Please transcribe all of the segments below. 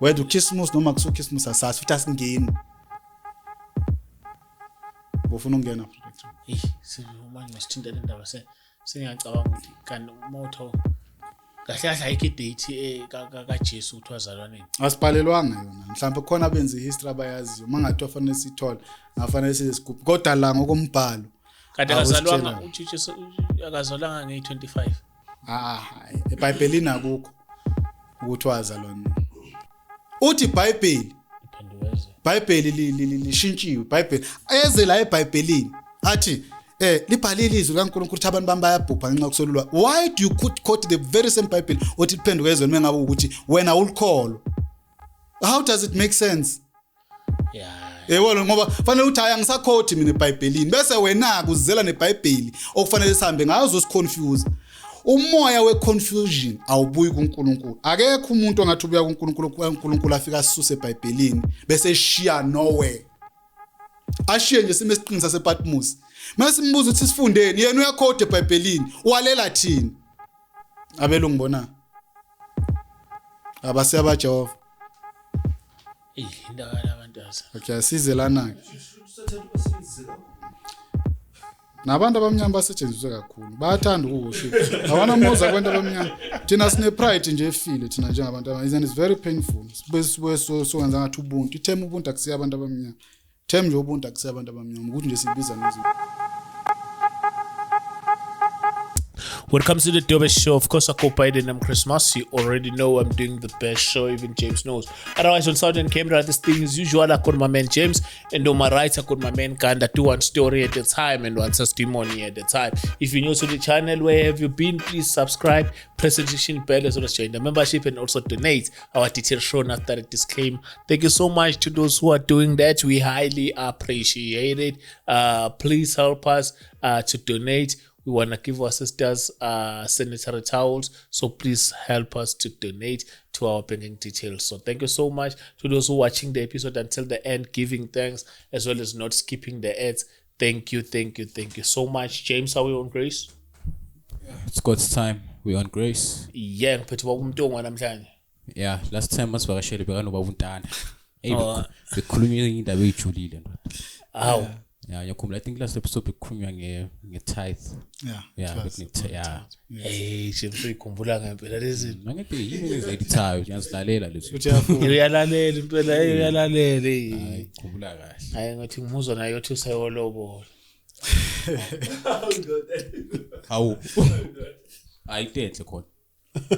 Whether uChristmas noma kusuChristmas asazi futhi asingeni. Ufuna ukungena protector. Eyi, manje masithinta le ndaba sengiyacabanga ukuthi kanti uma utho kahle kahle ayikho idate eh, kaJesu ukuthi wazalwa nini. Asibhalelwanga yona. Mhlawumbe khona abenza ihistory abayaziyo. Mangathiwa fanele sithole, ngafanele size sigubhe. Kodwa la ngokombhalo. Kanti akazalwanga uJesu akazalwanga nge-25. Ah, eBhayibhelini akukho ukuthi wazalwa nini. Uthi iBhayibheli iBhayibheli lishintshiwe iBhayibheli eze la eBhayibhelini athi libhalile izwi likaNkulunkulu ukuthi abantu bami bayabhubha ngenxa yokusolulwa. Why do you quote the very same Bible othi liphenduke ezweni mengabe ukuthi wena ulikholwa? How does it make sense? Yeah. Yebo ngoba fanele uthi hayi angisakhoti mina eBhayibhelini bese wena kuzela neBhayibheli okufanele sihambe ngayo uzosiconfuse. Umoya weconfusion awubuyi kuNkulunkulu. Akekho umuntu ongathi ubuya kuNkulunkulu uNkulunkulu afika asisuse eBhayibhelini bese eshiya nowhere. Ashiye nje sime esiqinisa sePatmos. Mase simbuza ukuthi sifundeni yena uyakhota eBhayibhelini walela thina. Abelungu bona abasiya Jehova. Eyi indaba yalabantu yazi. Okay, asize lana ke. Nabantu abamnyama basetshenziswe kakhulu. Bayathanda ukukusho. Awana muza kwento abamnyama. Thina sine pride nje efile thina njengabantu abamnyama. And it's very painful. Sibuye sibuye so ngathi ubuntu. Ithema ubuntu akusiyo abantu abamnyama. Thema nje ubuntu akusiyo abantu abamnyama. Ukuthi nje sibiza ngezinto. When it comes to the Dobe Show, of course, I go by the name Christmas. You already know I'm doing the best show, even James knows. Otherwise, on Southern Camera, this thing is usual. I call my man James, and on my right, I call my man Ganda. Do one story at a time and one testimony at a time. If you're new to the channel, where have you been? Please subscribe, press the notification bell as well as join the membership and also donate. Our details shown after the disclaimer. Thank you so much to those who are doing that. We highly appreciate it. Please help us to donate. We want to give our sisters sanitary towels, so please help us to donate to our banking details. So thank you so much to those who are watching the episode until the end, giving thanks as well as not skipping the ads. Thank you, thank you, thank you so much. James, are we on grace? Yeah, it's God's time. We're on grace. Yeah, ngiphethe ubaba uMntungwa namhlanje. Yeah, last time masivakashele bekanoba uNtana. Hey, bekukhulunywa indaba ejulile ndoda. Awu. Yeah, ngiyakhumbula I think last episode bekukhulunywa nge tithe. Yeah. Yeah, yeah. Hey, James uyikhumbula ngempela lezi. Mangithi yini ezedithayo ngiyazilalela lezi. Uyalalela impela, uyalalela. Hayi, khumbula kahle. Hayi ngathi ngimuzwa naye uthi usayolobola. Hawu. Hayi tenhle khona.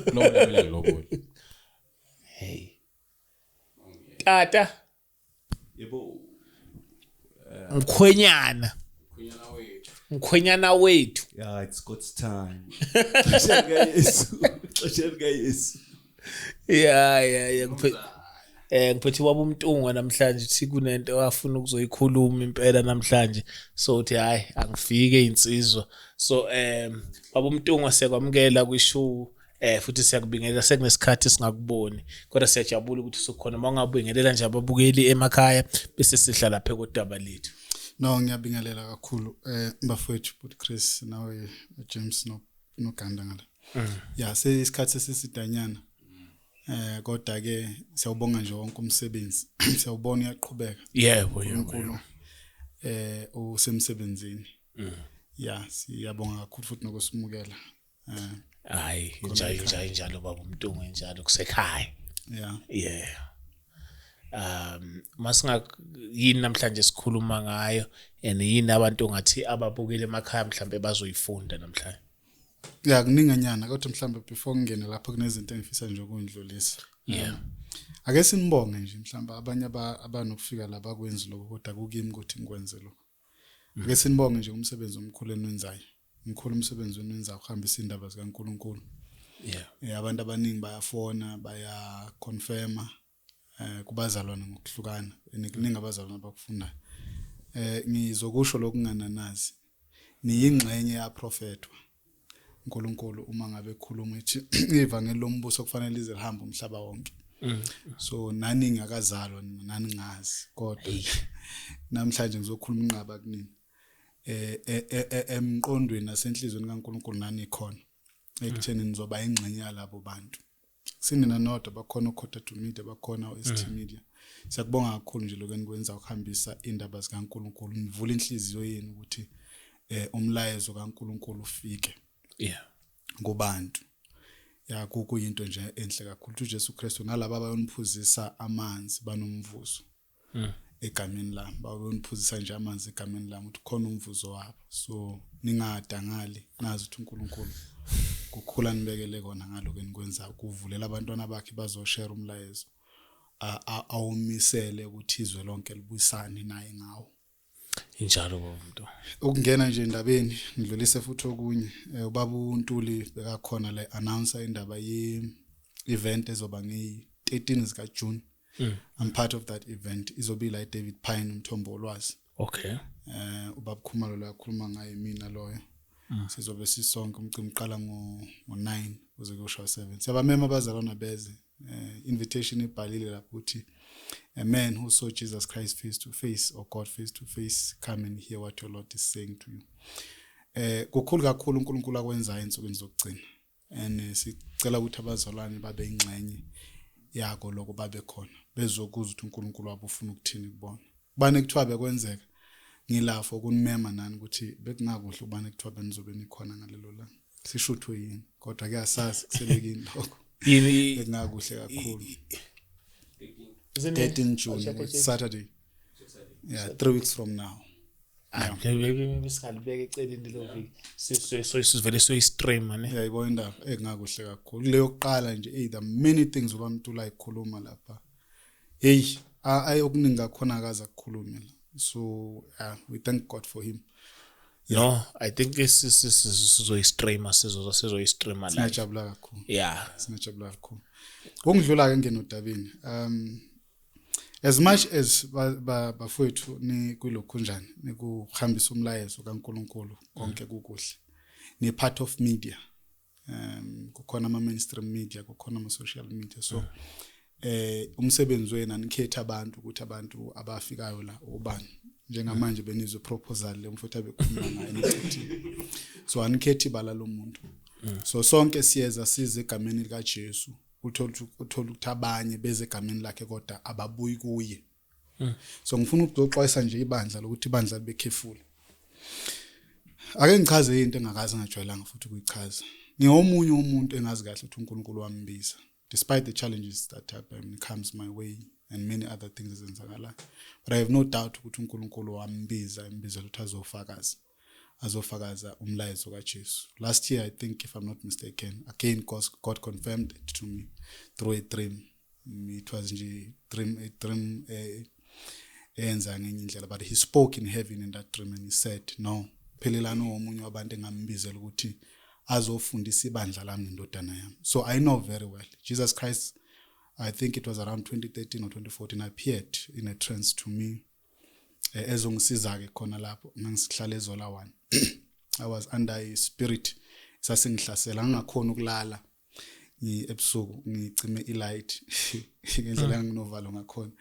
Lobola mina ngilobola. Hey. Tata. Yebo. Mkhwenyana. Mkhwenyana wethu. Yeah, it's God's time. Xesha likaYesu. Xesha likaYesu. Yeah, yeah, yeah. Ngiphethe ubaba uMntungwa namhlanje uthi kunento afuna ukuzoyikhuluma impela namhlanje. So uthi hayi angifike insizwa. So baba uMntungwa siyakwamukela kwishow. Futhi siyakubingelela sekunesikhathi singakuboni kodwa siyajabula ukuthi usukhona. Mawungabingelela nje ababukeli emakhaya bese sihla lapha kodaba lethu. No, ngiyabingelela kakhulu bafowethu but Chris nawe James no Ganda ngala. Yeah, seyisikhathi sesisidanyana. Kodwa ke siyawubonga nje wonke umsebenzi. Siyawubona uyaqhubeka. Yebo, yebo. Usemsebenzini. Yeah, siyabonga kakhulu futhi nokusimukela. Hayi, njalo baba uMntungwa njalo kusekhaya. Yeah. Yeah. Masinga yini namhlanje sikhuluma ngayo and yini abantu ngathi ababukele emakhaya mhlambe bazoyifunda namhlanje? Yeah, kuninganyana kodwa mhlambe before ngingene lapho kunezinto engifisa nje ukundlulisa. Yeah. Ake sinibonge nje mhlambe abanye abanokufika la bakwenzi lokho kodwa kukimi ukuthi ngikwenze lokho. Ake sinibonge nje umsebenzi omkhulu enwenzayo. Mkhulu umsebenzi wenwenzayo ukuhambisa indaba zikaNkuluNkulu. Yeah. Abantu abaningi bayafona, bayaconfirma kubazalwane ngokuhlukana. Kuningi abazalwane abakufundayo. Ngizokusho lokungananazi. Niyingxenye yaprofetwa. uNkulunkulu uma ngabe ekhuluma ethi ivangeli lombuso kufanele lize lihambe umhlaba wonke. So nani ngakazalwa nani ngazi kodwa namhlanje ngizokhuluma inqaba kunini. Emqondweni nasenhlizweni kaNkulunkulu nani khona ekutheni nizoba ingxenye yalabo bantu. Sinina nodwa, bakhona oKhota to Media, bakhona o-ST Media. Siyakubonga kakhulu nje lokho enikwenza ukuhambisa indaba zikaNkulunkulu, nivula inhliziyo yenu ukuthi umlayezo kaNkulunkulu ufike kubantu. Ya, kuyinto nje enhle kakhulu. UJesu Kristu nalabo abayoniphuzisa amanzi banomvuzo egameni lami, bayoniphuzisa nje amanzi egameni lami, ukuthi khona umvuzo wabo. So ningadangali, nazi ukuthi uNkulunkulu kukhula nibekele kona ngaloko enikwenzayo, kuvulela abantwana bakhe bazoshare umlayezo awumisele ukuthi izwe lonke libuyisane naye ngawo. Injalo baba. Ukungena nje endabeni, ngidlulise futhi okunye, ubaba uNtuli bekakhona le announcer indaba ye event ezoba ngeyi-13 zika June. I'm part of that event, izobe la David Pine, umthombo wolwazi. Ubaba Khumalo lo yakhuluma ngaye, mina loyo. Sizobe sisonke, umcimbi uqala ngo 9 kuze kuyoshaya 7. Siyabamema abazalwana beze. Invitation ibhalile lapho ukuthi a man who saw Jesus Christ face to face or God face to face, come and hear what your Lord is saying to you. Kukhulu kakhulu uNkulunkulu akwenzayo ensukwini zokugcina, and sicela ukuthi abazalwane babe ingxenye yako lokho, babe khona bezokuzwa ukuthi uNkulunkulu wabo ufuna ukuthini kubona. Bane kuthiwa bekwenzeka ngilafo kunimema nani ukuthi bekungakuhle ubane kuthiwa benizobe nikhona ngalelo langa, sishuthwe yini, kodwa kuyasazi kuselekini lokho. Yini? Bekungakuhle kakhulu. 13 June, it's Saturday, yeah, 3 weeks from now. Singalibeka eceleni lo viki, sivele soyi-stream ne. Uyayibona indaba, engakuhle kakhulu kuleyo yokuqala nje. Hey, the many things ubamntula ayikhuluma lapha, hey, ayi, okuningi kakhona akaze akukhulume la. So we thank God for him. No, I think sizoyi-streama, sizoyi-streama live. Singajabula kakhulu. Singajabula kakhulu. Ukungidlula ke ngene odabeni, as much as bafowethu ni kulokhunjani nikuhambisa umlayezo kaNkuluNkulu, konke kukuhle, ni part of media, kukhona ama mainstream media, kukhona ama social media, so umsebenzi wenu anikhetha abantu ukuthi abantu abafikayo la ubani. Njengamanje benizwe proposal le mfuthu abekhuluma ngayo nicithile, so anikhethi ibala lomuntu, so sonke siyeza size egameni likaJesu. Uthola ukuthi abanye beze egameni lakhe kodwa ababuyi kuye. So ngifuna ukuxwayisa nje ibandla lokuthi ibandla libe careful. Ake ngichaze into engakaze ngajwayelanga futhi ukuyichaza. Ngingomunye umuntu engazi kahle ukuthi uNkulunkulu wambiza, despite the challenges that happen, comes my way and many other things ezenzakalayo, but I have no doubt ukuthi uNkulunkulu wambiza, embizela ukuthi azofakaza umlayezo kaJesu. Last year, I think, if I'm not mistaken, again God confirmed it to me through a dream. It was nje dream, a dream eyenza ngenye indlela, but he spoke in heaven in that dream and he said, "No, phelelana omunye wabantu engambizela ukuthi azofundisa ibandla lami nendodana yami." So I know very well Jesus Christ, I think it was around 2013 or 2014, appeared in a trance to me, ezongisiza ke khona lapho ngangisihlala eZola 1. I was under a spirit sasengihlasela, ngingakhona ukulala ebusuku ngicime ilight ngendlela enginovalo ngakhona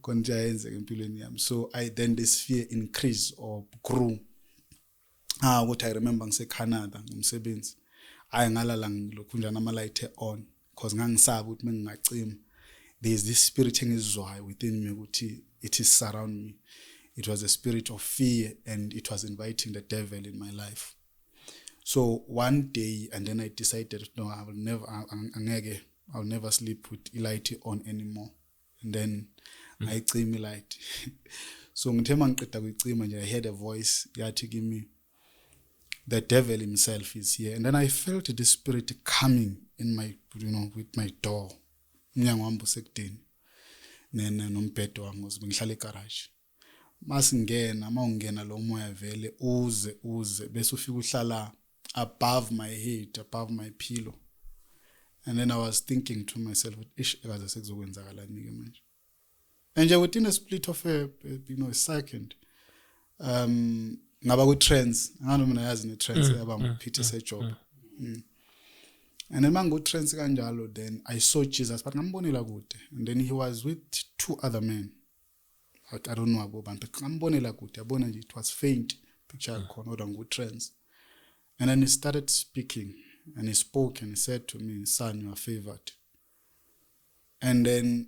khona nje ayenzeka empilweni yami. So I then this fear increased or grew, ukuthi I remember ngise Canada ngomsebenzi, ayi, ngalala ngilokhu njani ama light on because ngangisaba ukuthi mengingacima there is this spirit engizwayo within me ukuthi it is surround me. It was a spirit of fear and it was inviting the devil in my life. So one day, and then I decided, no, I will never, angeke, I will never sleep with light on anymore. And then ngayicima light. So ngithe mangiqeda kuyicima nje, I heard a voice yathi kimi, "The devil himself is here." And then I felt the spirit coming in my you know with my door, umnyango wami usekudeni nombhedo wami ngoba ngihlala egarage. Masingena, mawungena lo moya vele uze bese ufika uhlala above my head, above my pillow. And then I was thinking to myself, ish, ekaze sekuzokwenzakalani ke manje? And nje within a split of a you know a second, ngaba ku trance. Ngano mina yazi ne trance yaba nguPeter sejob. And then mangu trance kanjalo, then I saw Jesus, but ngambonela kude, and then he was with two other men. I don't know abo bantu, ngambonela kude, yabona nje, it was faint picture yakhona kodwa ngu trance. And then he started speaking and he spoke and he said to me, "Son, you are favored." And then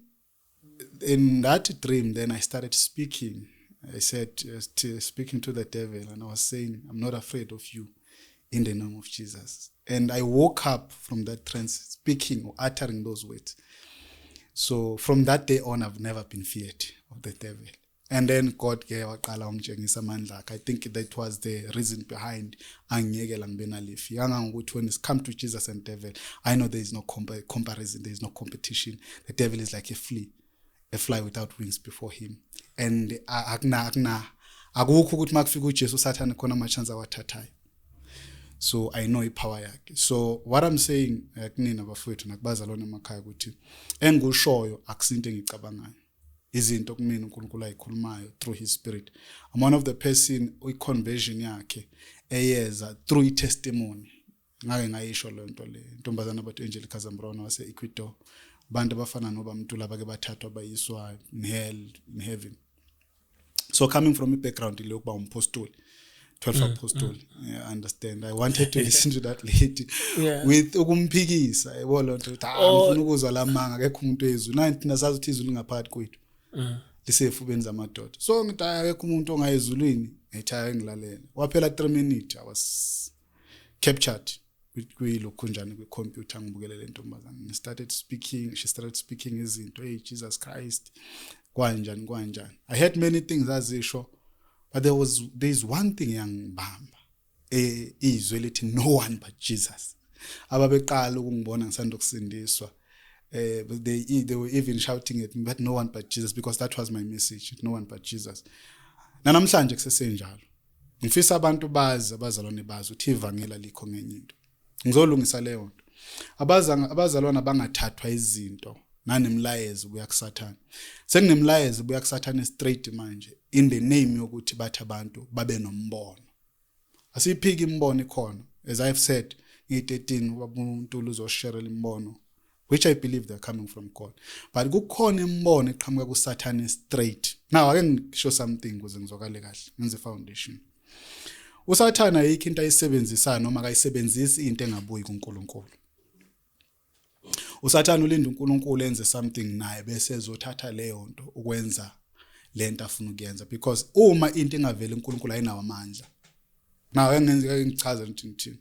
in that dream, then I started speaking. I said, speaking to the devil, and I was saying, I'm not afraid of you, in the name of Jesus. And I woke up from that trance speaking or uttering those words. So from that day on, I've never been feared of the devil. And then God ke waqala wangitshengisa amandla akhe. I think that was the reason behind angiyekela ngibe nale fear. Kangangokuthi when it's come to Jesus and devil, I know there is no comparison, there is no competition. The devil is like a flea, a fly without wings before him. And akuna akukho ukuthi makufika uJesu uSathane khona ama chance awathathayo. So I know ipower yakhe. So what I'm saying kunina bafowethu nakubazalwane emakhaya ukuthi engikushoyo akusinto engicabangayo, izinto kumina uNkulunkulu ayikhulumayo through his spirit. I'm one of the person i-conversion yakhe eyeza through i-testimony. Ngake ngayisho le nto le, intombazana bathi Angelica Zambrano wase Ecuador, abantu abafana noBamtula bake bathathwa bayiswa in hell, in heaven. So coming from a background lokuba umpostoli, 12 apostle, yeah, understand, I wanted to listen to that lady with ukumphikisa, yabo lo nto ukuthi, ah, ngifuna ukuzwa lamanga, akekho umuntu ezulu nani, thina sazi ukuthi izulu lingaphakathi kwethu, lisefubeni zamadoda. So ngithi, "Hayi, akekho umuntu ongayezulwini." Ngithi, "Hayi, ngilalela." Waphela 3 minutes, I was captured kwilokhunjani kwi-computer, ngibukele le ntombazane. Started speaking, she started speaking izinto, hey, Jesus Christ, kwanjani kwanjani. I had many things azisho, but there is one thing eyangibamba, izwi elithi "No one but Jesus." Ababeqala ukungibona ngisanda kusindiswa, but they were even shouting at me, but "No one but Jesus," because that was my message, "No one but Jesus." Namhlanje kusesenjalo. Ngifisa abantu bazi, abazalwane bazi ukuthi ivangela likho ngenye into. Ngizolungisa leyo nto. Abazanga abazalwana bangathathwa izinto nanemlayezo buya kuSathane. Sekunemlayezo buya kuSathane straight manje in the name yokuthi bathi abantu babe nombono. Asiphiki, imbono ikhona. As I've said, ngiyi-13 ubaba uzoshare imbono, which I believe they're coming from God, but kukhona imbono eqhamuka kuSathane straight. Now ake ngisho something ukuze ngizwakale kahle, ngenze foundation. USathana ayikho into ayisebenzisayo noma akayisebenzisi into engabuyi kuNkulunkulu. USathana ulinda uNkulunkulu enze something naye bese ezothatha leyo nto ukwenza lento afuna ukuyenza, because uma into ingaveli uNkulunkulu ayinawo amandla. Now engenze ngichaze ukuthi ngithini.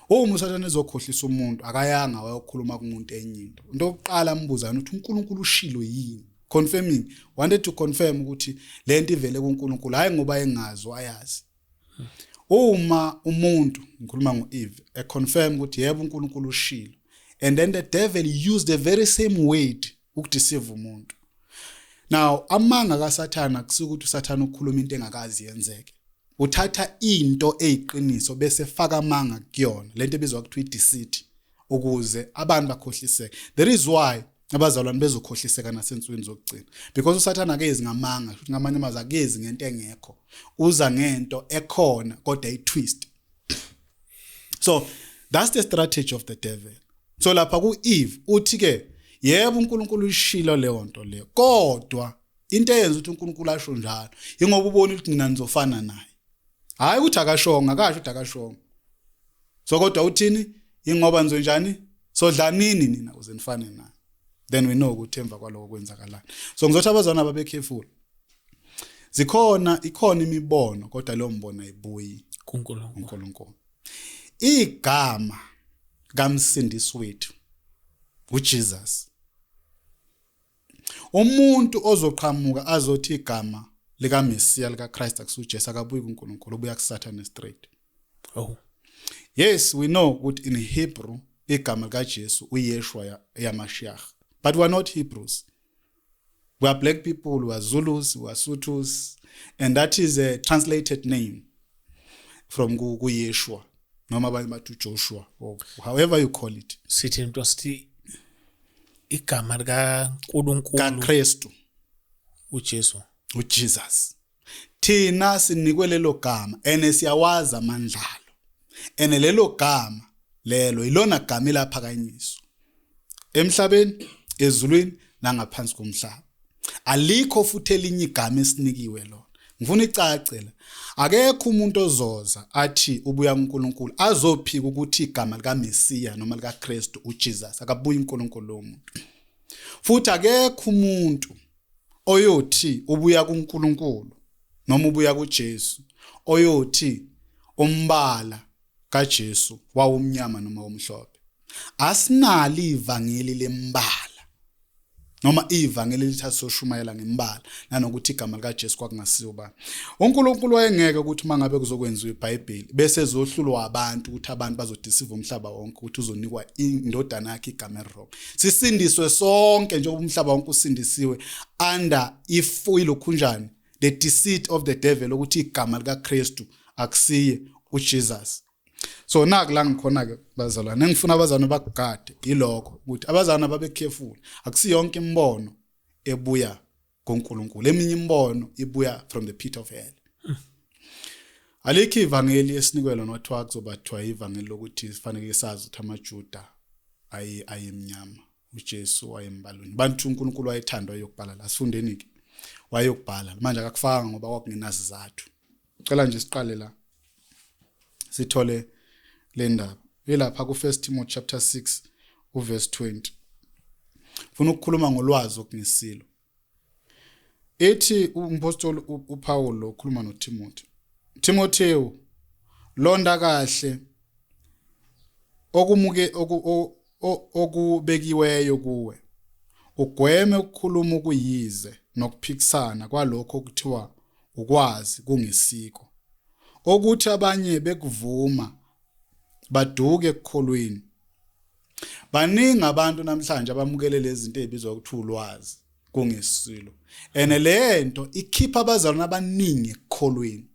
Uma uSathane ezokhohlisa umuntu, akayanga wayokhuluma kumuntu enye into. Into yokuqala ambuzana ukuthi uNkulunkulu ushilo yini, confirming, wanted to confirm ukuthi lento ivele kuNkulunkulu, hayi ngoba engazi, wayazi. Uma umuntu, ngikhuluma ngoEve, econfirm ukuthi yebo, uNkulunkulu ushilo, and then the devil used the very same word ukudeceive umuntu. Now amanga kaSathana kusuka ukuthi uSathana ukhuluma into engakazi yenzeke. Uthatha into eyiqiniso bese faka amanga kuyona, lento ebizwa kuthiwa i-deceit, ukuze abantu bakhohliseke. There is why abazalwane bezokhohliseka nasensukwini zokugcina, because uSathana akezi ngamanga, futhi ngamanye amazwi akezi ngento engekho, uza ngento ekhona kodwa i-twist. So that's the strategy of the devil. So lapha ku-Eve uthi ke, yebo, uNkulunkulu uyishilo leyo nto leyo, kodwa into eyenza ukuthi uNkulunkulu asho njalo ingoba ubona ukuthi nina nizofana naye. Hayi ukuthi akashonga, akasho ukuthi akashonga. So kodwa uthini? Ingoba nizonjani, sodlanini nina ukuze nifane naye. Then we know ukuthi emva kwaloko kwenzakalani. So ngizothi abazalwane babe careful. Zikhona, ikhona imibono, kodwa leyo mbono ayibuyi kuNkulunkulu. uNkulunkulu. Igama kaMsindisi wethu uJesus. Umuntu ozoqhamuka azothi igama likaMesiya, likaChrist, akusuJesu, akabuyi kuNkulunkulu, ubuya kuSathane straight. Yes, we know ukuthi in Hebrew igama likaJesu uYeshua yaMashiach, but we are not Hebrews. We are black people, we are Zulus, we are Sothos, and that is a translated name from kuYeshua, noma abanye bathi uJoshua or however you call it. Sithi into, sithi igama likaNkulunkulu kaKristu uJesu. uJesus. Thina sinikwe lelo gama ene siyawazi amandlalo ene lelo gama lelo ilona gama elaphakanyiswa emhlabeni, ezulwini nangaphansi komhlaba. Alikho futhi elinye igama esinikiwe lona. Ngifuna icace la, akekho umuntu ozoza athi ubuya kuNkulunkulu azophika ukuthi igama likaMesiya noma likaKristu uJesus. Akabuyi uNkulunkulu lo muntu. Futhi akekho umuntu oyothi ubuya kuNkulunkulu noma ubuya kuJesu oyothi umbala kaJesu wawumnyama noma umhlophe. Asinalo ivangeli lembala noma ivangeli elithi asoshumayela ngembala nanokuthi igama likaJesu kwakungasiwo bani. UNkulunkulu wayengeke ukuthi mangabe kuzokwenziwa iBhayibheli bese ezohlulwa abantu ukuthi abantu bazodisiva umhlaba wonke ukuthi uzonikwa indodana yakhe igama eliwrong. Sisindiswe sonke njengoba umhlaba wonke usindisiwe under ilokhunjani the deceit of the devil ukuthi igama likaKristu akusiye uJesus. So naku la ngikhona ke bazalwane, engifuna abazalwane bakugade ilokho ukuthi abazalwane babe careful. Akusiyonke imibono ebuya kuNkulunkulu, eminye imibono ibuya from the pit of hell. Alikho ivangeli esinikwe lona kwathiwa kuzoba kuthiwa ivangeli lokuthi sifanele sazi ukuthi amaJuda ayemnyama, uJesu wayembalweni. Bantu uNkulunkulu wayethandwa yokubhala la, sifundeni ke wayokubhala manje akakufanga ngoba kwakungenazizathu. Cela nje siqale la sithole le ndaba ilapha ku 1 Timothy chapter 6 uverse 20. Ufuna ukukhuluma ngolwazi okungesilo. Ethi umpostoli uPaul ukhuluma noTimothy, Timotheo londa kahle okumuke okubekiweyo kuwe, ugweme ukukhuluma okuyize nokuphikisana kwalokho okuthiwa ukwazi kungesiko, okuthi abanye bekuvuma baduke ekukholweni. Baningi abantu namhlanje abamukele lezi zinto ezibizwa ukuthi ulwazi kungesilo, and lento ikhipha abazalwane abaningi ekukholweni.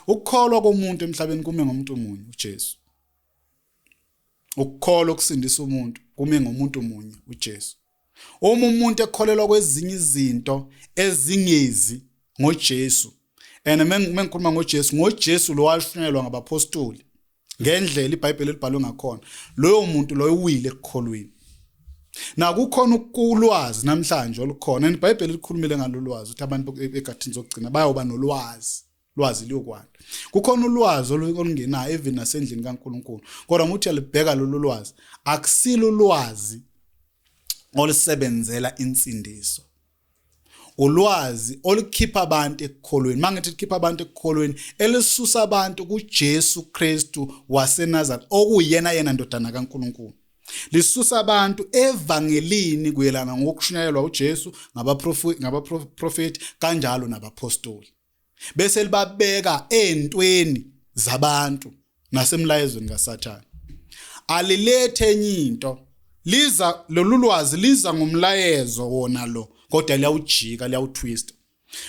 Ukukholwa komuntu emhlabeni kume ngomuntu munye, uJesu. Ukukholwa okusindisa umuntu kume ngomuntu munye, uJesu. Uma umuntu ekholelwa kwezinye izinto ezingezi ngoJesu, and mengikhuluma ngoJesu, ngoJesu lo washunyelwa ngabapostoli ngendlela iBhayibheli elibhalwe ngakhona, loyo muntu loyo uwile ekukholweni. Nakukhona ukulwazi namhlanje olukhona, and iBhayibheli likhulumile ngalolwazi ukuthi abantu egathini zokugcina bayoba nolwazi, lwazi liyokwanda. Kukhona ulwazi olungenayo even nasendlini kaNkuluNkulu, kodwa uma uthi alibheka lolu lwazi, akusilo ulwazi olusebenzela insindiso, ulwazi olukhipha abantu ekukholweni. Mangithi likhipha abantu ekukholweni, elisusa abantu kuJesu Kristu waseNazaretha okuyena yena ndodana kaNkuluNkulu. Lisusa abantu evangelini kuyelana ngokushunyayelwa uJesu ngabaprofeti kanjalo nabapostoli, bese libabeka entweni zabantu nasemlayezweni kaSathane. Alilethe enye into, liza lolu lwazi liza ngomlayezo wona lo, kodwa liyawujika, liyawutwist.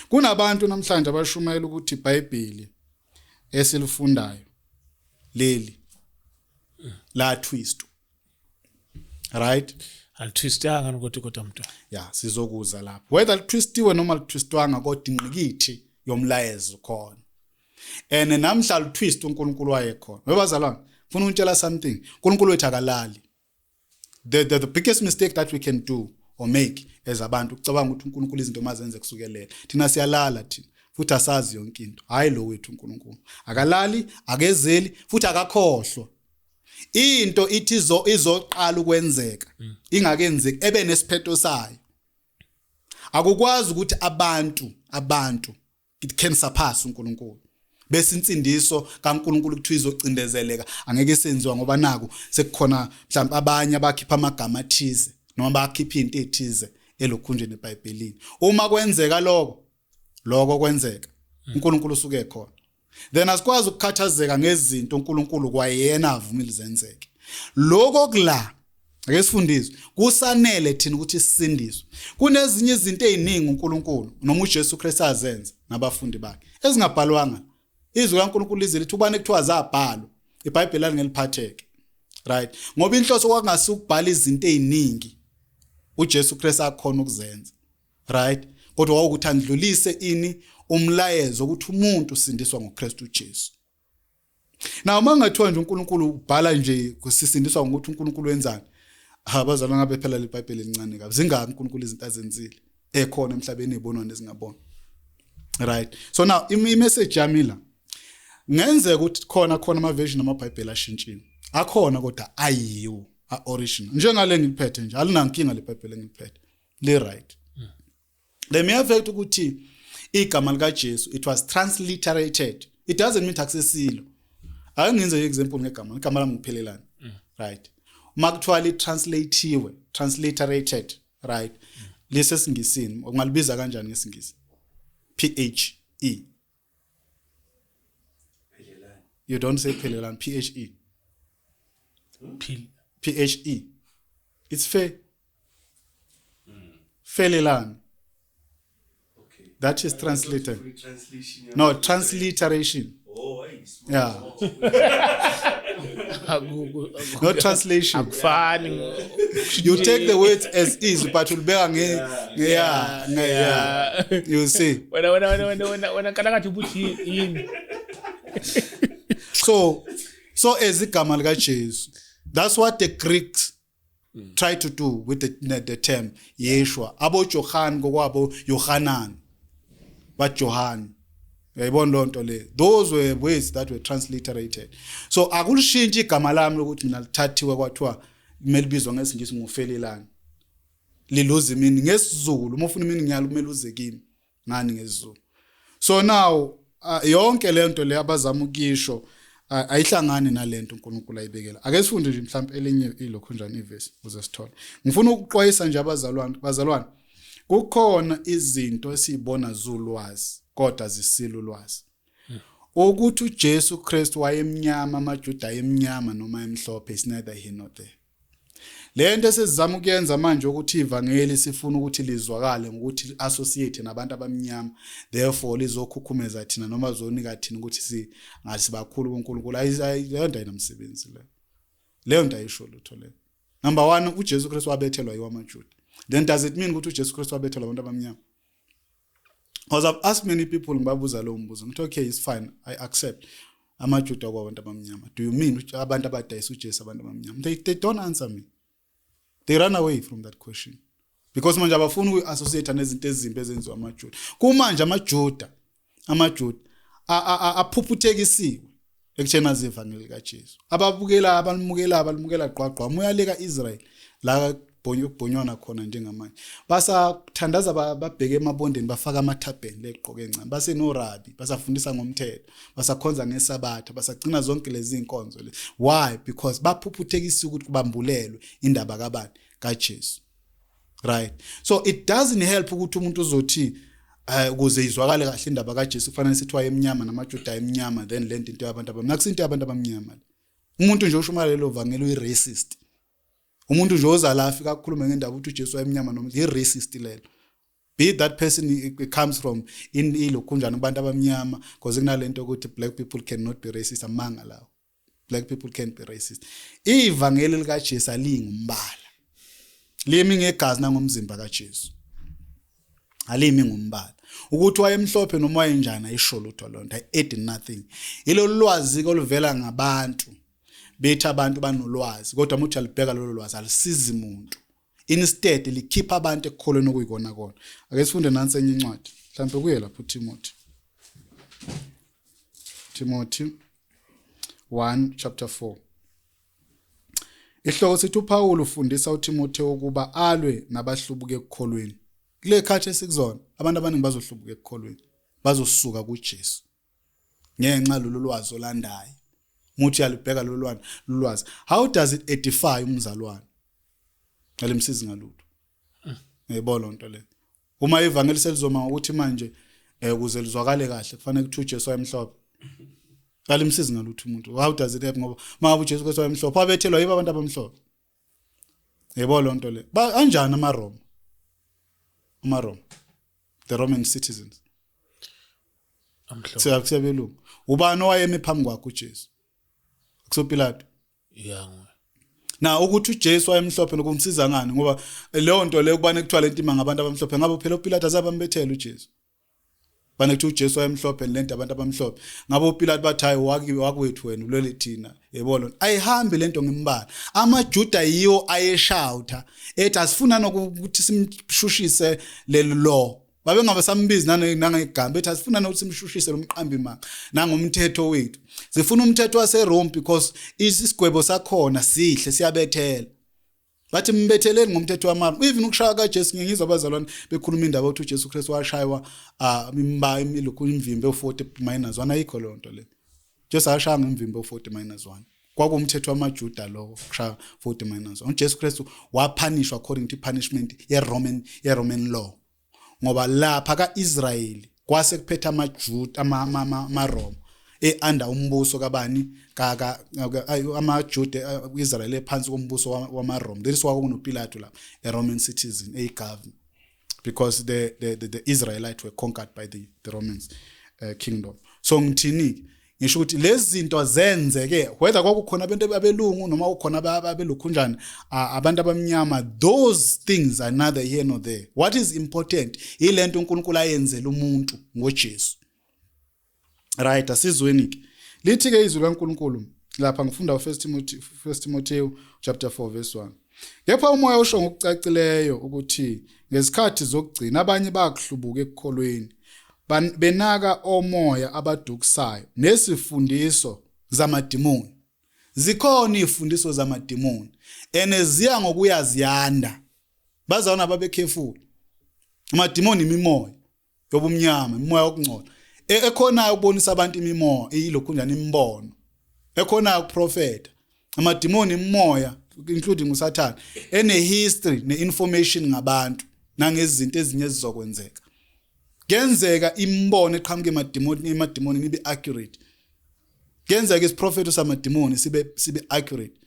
Kunabantu namhlanje abashumayela ukuthi iBhayibheli esilifundayo leli la twist, right? Alitwistanga kodwa mntwana. Ya, sizokuza lapho whether litwistiwe noma litwistwanga, kodwa ingqikithi yomlayezo khona. And namhla litwist uNkulunkulu wayekhona. Webazalwane, ufuna ukutshela something, uNkulunkulu wethu akalali. The biggest mistake that we can do or make as abantu ukucabanga ukuthi uNkulunkulu izinto mazenze kusukelela thina. Siyalala thina futhi asazi yonke into. Hayi, lo wethu uNkulunkulu akalali, akezeli futhi akakhohlwa. Into ithi izoqala ukwenzeka ingakenzeki ebe nesiphetho sayo. Akukwazi ukuthi abantu it can surpass uNkulunkulu bese insindiso kaNkulunkulu kuthiwa izocindezeleka, angeke senziwa ngoba naku sekukhona mhlawumbe abanye abakhipha amagama athize noma bakhipha into ethize elokhunjeni eBhayibhelini. Uma kwenzeka lokho kwenzeka, uNkulunkulu usuke ekhona. Then asikwazi ukukhathazeka ngezinto uNkulunkulu kwayena avumile zenzeke. Lokho kula ake sifundiswe kusanele thina ukuthi sisindiswe. Kunezinye izinto eziningi uNkulunkulu noma uJesu Kristu azenza nabafundi bakhe ezingabhalwanga. Izwi kaNkulunkulu lize lithi ubani kuthiwa zabhalwa iBhayibheli alingeliphatheke, right? Ngoba inhloso kwakungasi ukubhala izinto eziningi uJesu Kristu akhona ukuzenza, right? Kodwa wawukuthi andlulise ini umlayezo ukuthi umuntu usindiswa ngoKristu uJesu. Now uma ngathiwa nje uNkulunkulu ubhala nje kusisindiswa ngokuthi uNkulunkulu wenzani, ha bazalwane, ngabe phela leBhayibheli elincane kabi. Zingaki uNkulunkulu izinto azenzile ekhona emhlabeni ezibonwa nezingabonwa, right? So now i-message yami la, ngenzeka ukuthi khona ama version amaBhayibheli ashintshiwe akhona, kodwa ayiwo a original njengale ngiliphethe nje. Alinankinga leBhayibheli engiliphethe. Li right. The mere fact ukuthi igama lika Jesu it was transliterated. It doesn't mean akusesilo. Ake ngenze example ngegama. Igama lami ngiphelelani. Right. Uma kuthiwa li translatiwe, transliterated, right? Lisesingisini, ungalibiza kanjani ngesingisi? P H E. You don't say phelelani, P H E. Phil P H E. It's fair. Felelani. Okay. That is translated. Free translation. No, transliteration. Oh, hey, small. Yeah. Not translation. Akufani. You take the words as is, but ulibeka nge yeah, nge yeah. You see. Wena wena wena wena wena wena kalakathi ubuthi yini? So as igama lika Jesu. That's what the Greeks try to do with the term Yeshua. Abo Johan ngokwabo Yohanan. But Johan. Uyayibona loo nto le. Those were words that were transliterated. So akulishintshe igama lami lokuthi mina lithathiwe kwathiwa kumele libizwe ngesingisi ngufelelani. Liluze imini ngesiZulu, uma ufuna imini ngiyalo kumele uze kimi ngani ngesiZulu. So now yonke lento le abazama ukisho ayihlangani nalento uNkulunkulu ayibekela. Ake sifunde nje mhlawumbe elinye ilokho njani ivesi ukuze sithole. Ngifuna ukuxwayisa nje abazalwane, bazalwane kukhona izinto esizibona zulwazi kodwa zisilo ulwazi. Ukuthi uJesu Kristu wayemnyama, amaJuda ayemnyama noma emhlophe, is neither here nor there. Lento esizama ukuyenza manje ukuthi ivangeli sifuna ukuthi lizwakale ngokuthi associate nabantu abamnyama, therefore lizokhukhumeza thina noma zonika thina ukuthi singathi sibakhulu kuNkulunkulu. Leyo nto ayinamsebenzi leyo. Leyo nto ayisho lutho leyo. Number 1, uJesu Kristu wabethelwa yiwo amaJuda. Then does it mean ukuthi uJesu Kristu wabethelwa abantu abamnyama? Because I've asked many people, ngibabuza lo mbuzo. Ngithi okay, it's fine, I accept. AmaJuda kwabantu abamnyama. Do you mean abantu abadayisa uJesu abantu abamnyama? They don't answer me. They run away from that question. Because manje abafuni ukuassociate nezinto ezimbi ezenziwa amaJuda. Kumanje amaJuda aphuphuthekisiwe ekutheni azivangeli kaJesu. Ababukela abalimukela abalimukela gqwagqwa moya leka Israel la kubhonywana khona njengamanje. Basathandaza babheke emabondeni bafaka amathabheni legqoke encane. Basenorabi basafundisa ngomthetho, basakhonza ngesabatha, basagcina zonke lezi inkonzo le. Why? Because baphuphuthekisiwe ukuthi kubambulelwe indaba kabani kaJesu. Right. So it doesn't help ukuthi umuntu uzothi ukuze izwakale kahle indaba kaJesu kufanele sithi wayemnyama namaJuda ayemnyama, then lento into yabantu abamnyama. Akusinto yabantu abamnyama. Umuntu nje oshumala lelo vangeli uyi-racist. Umuntu nje oza la afika akukhulume ngendaba ukuthi uJesu wayemnyama noma i-racist lelo. Be that person it comes from in ilokhunjana kubantu abamnyama, because kunalento ukuthi black people cannot be racist, amanga lawo. Black people can't be racist. Ivangeli likaJesu alingumbala. Limi ngegazi nangomzimba kaJesu. Alimi ngumbala. Ukuthi wayemhlophe noma wayenjani ayisho lutho lonto, I add nothing. Ilo lwazi oluvela ngabantu. Bethi abantu banolwazi kodwa uma uthi alibheka lolo lwazi alisizi umuntu. Instead likhipha abantu ekukholweni okuyikona kona. Ake sifunde nansi enye incwadi. Mhlawumbe kuye lapho uTimothy. Timothy 1 chapter 4. Ihloko sithi uPaul ufundisa uTimothy ukuba alwe nabahlubuke ekukholweni. Kule khathi esikuzona abantu abaningi bazohlubuka ekukholweni, bazosuka kuJesu ngenxa lolu lwazi olandayo. Muthi uyalubheka lolu lwazi, how does it edify umzalwane? Alimsizi ngalutho. Ngiyibona lonto le. Uma ivangeli selizoma ngokuthi manje ukuze lizwakale kahle kufanele ukuthi uJesu wayemhlophe. Alimsizi ngalutho umuntu. How does it help ngoba mangabe uJesu Kristu wayemhlophe wabethelwa yibo abantu abamhlophe. Yebo lonto le. Ba anjani amaRoma? AmaRoma. The Roman citizens. Amhlophe. Siyabelungu. Ubani owayemi phambi kwakhe uJesu? KusoPilato. Yeah. Na ukuthi uJesu wayemhlophe lokumsiza ngani ngoba leyo nto leyo kubane kuthiwa lentima ngabantu abamhlophe ngabe phela uPilato azabambethela uJesu. Bane kuthi uJesu wayemhlophe lento abantu abamhlophe ngabe uPilato bathi hayi wakwethu wena ulwele thina, yebo lona ayihambi lento ngembala. AmaJuda yiwo ayeshouta ethi asifuna nokuthi simshushise lelo law, babengabe sambizi nangegama bethi asifuna nokuthi simshushise lo mqambi manga nangomthetho wethu, sifuna umthetho waseRome because isigwebo sakhona sihle siyabethela. Bathi mbetheleni ngomthetho wamara. Even ukushaya kaJesu, ngiyizwa abazalwane bekhuluma indaba ukuthi uJesu Kristu washaywa imba imilokhu imvimbe u40 minus 1. Ayikho leyo nto le. Jesu akashaya ngemvimbe u40 minus 1. Kwakuwumthetho wamaJuda lowo, kushaya 40 minus 1. UJesu Kristu wapunishwa according to punishment ye Roman law, ngoba lapha kaIsrayeli kwase kuphethe amaJuda, amaRoma e-under umbuso kabani ka amaJuda. uIsrael ephansi kombuso wamaRoma. There is kwakunoPilato lapha, a Roman citizen, a governor, because the Israelites were conquered by the Romans kingdom. So ngithini? Ngisho ukuthi lezi zinto zenzeke whether kwakukhona abantu abelungu noma kukhona abelokhunjani, abantu abamnyama. Those things are neither here nor there. What is important ilento uNkulunkulu ayenzela umuntu ngoJesu, right? Asizweni ke, lithi ke izwi kaNkulunkulu lapha. Ngifunda u1 Timothy, 1 Timothy chapter 4 verse 1: "Kepha umoya usho ngokucacileyo ukuthi ngezikhathi zokugcina abanye bakuhlubuka ekukholweni, benaka omoya abadukisayo nesifundiso zamadimoni." Zikhona izifundiso zamadimoni ene ziya ngokuya ziyanda. Bazalwana, babe careful. Amadimoni imimoya yobumnyama, imimoya yokungcola ekhonayo ukubonisa abantu imimoya, ilokhu njani, imbono ekhonayo ukuprofeta. Amadimoni imimoya, including uSathane, ene history neinformation ngabantu nangezinto ezinye ezizokwenzeka. Kuyenzeka imbono eqhamuka emadimoni ibe accurate. Kuyenzeka isiprofeto samadimoni sibe accurate,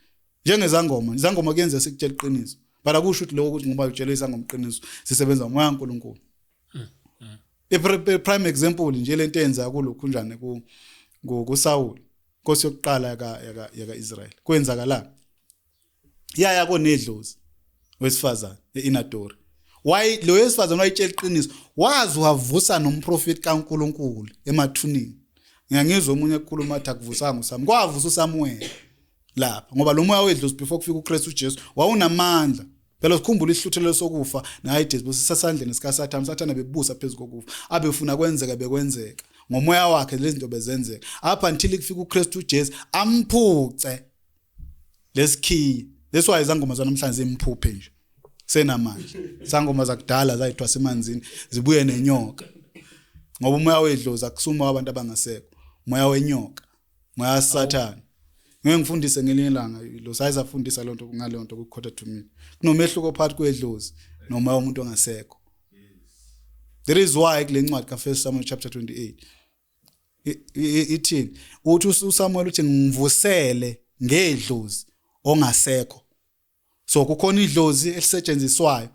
njengezangoma. Izangoma kuyenzeka sikutshela iqiniso, but akusho ukuthi lokho ukuthi ngoba utshela isangoma iqiniso sisebenza ngomoya kaNkulunkulu. I prime example nje lento eyenza kulokhu njani kuSaul, inkosi yokuqala yaka Israel. Kwenzakala yaya konedlozi wesifazane eInadori. Why lo wesifazane wayitshela iqiniso, wazi wavusa nomprofeti kaNkuluNkulu emathunini. Ngiyangizwa omunye ekhuluma athi akuvusanga uSamuel, kwavusa uSamuel lapha, ngoba lo moya wedlozi before kufika uKristu uJesu wawunamandla phela. Sikhumbula isihluthelelo sokufa nehayidesi besisesandleni sikaSathane. Sathane bebusa phezu kokufa, abefuna kwenzeka bekwenzeka ngomoya wakhe. Lezi zinto bezenzeka up until kufika uKristu uJesu amphuce lesikhiye. That's why izangoma zanamhlanje zimphuphe nje senamandla. Sangoma zakudala zayithwasa emanzini zibuye nenyoka, ngoba umoya wedlozi akusuma wabantu abangasekho, umoya wenyoka, umoya kaSathane. Ngeke ngifundise ngelinye ilanga lo sayizafundisa lonto ngaleyo nto ku quarter to midnight. Kunomehluko phakathi kwedlozi nomoya womuntu ongasekho. There is why kule ncwadi ka 1 Samuel chapter 28 ithini? Uthi uSamuel uthi, "Ngivusele ngedlozi ongasekho." So kukhona idlozi elisetshenziswayo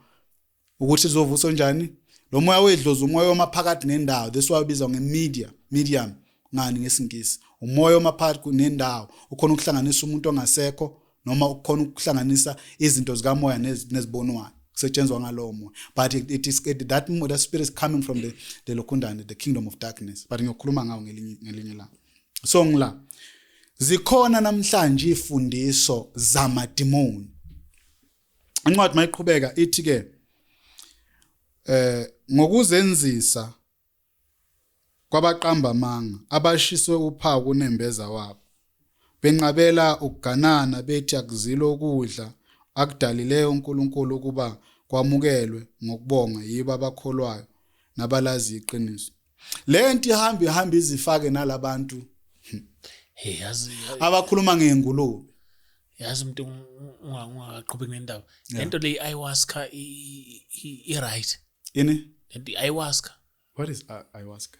ukuthi lizovusa njani lo moya wedlozi, umoya omaphakathi nendawo. This why ubizwa ngemedia, medium ngani ngesingisi. Umoya omaphakathi nendawo ukhona ukuhlanganisa umuntu ongasekho noma ukhona ukuhlanganisa izinto zikamoya nezibonwayo. Kusetshenzwa ngalowo moya, but it, it is it, that that spirit is coming from the lokundane, the kingdom of darkness, but ngiyokhuluma ngawo ngelinye ilanga. So ngila zikhona namhlanje ifundiso zamadimoni. Incwadi mayiqhubeka ithi ke ngokuzenzisa kwabaqamba amanga abashiswe uphawu kunembeza wabo, benqabela ukuganana, bethi akuzilo ukudla akudalileyo uNkulunkulu ukuba kwamukelwe ngokubonga yibo abakholwayo nabalazi iqiniso. Le nto ihamba ihamba izifake nalabantu Hey, yazi abakhuluma ngengulube. Yazi umuntu, ungaqhubeki nendaba, lento le ayahuasca i-right? Ini? Lento i-ayahuasca. What is ayahuasca?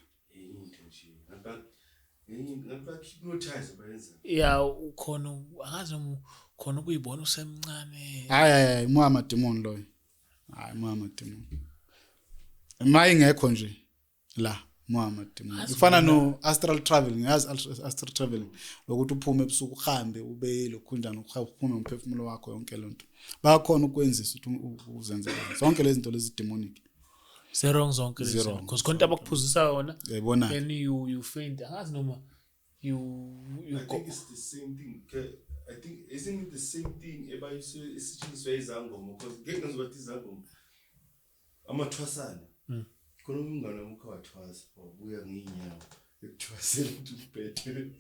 Into nje ngathi hypnotize bayenza. Ya, ukhona angazi noma khona ukuyibona usemncane. Hayi, hayi, hayi, moya amadimoni loyo. Hayi, moya amadimoni ma ingekho nje la, moya amadimoni ifana no astral traveling. Yazi astral traveling lokuthi uphume ebusuku uhambe ube lokhunjani, uphume umphefumulo wakho, yonke lento bayakhona ukwenzisa ukuthi uzenze zonke lezi zinto lezi demonic. Zewrong zonke lezi. Zewrong. Because khona into abakuphuzisa yona, Uyayibona. then you faint, angazi noma you I go think it's the same thing. I think isn't it the same thing ebayiswe esetshenziswa izangoma, because ngeke ngizwe bathi izangoma amathwasana. Khona umngane wami ukhe wathwasa, wabuya ngeenyawo ekuthwaseni ukuthi ubhede.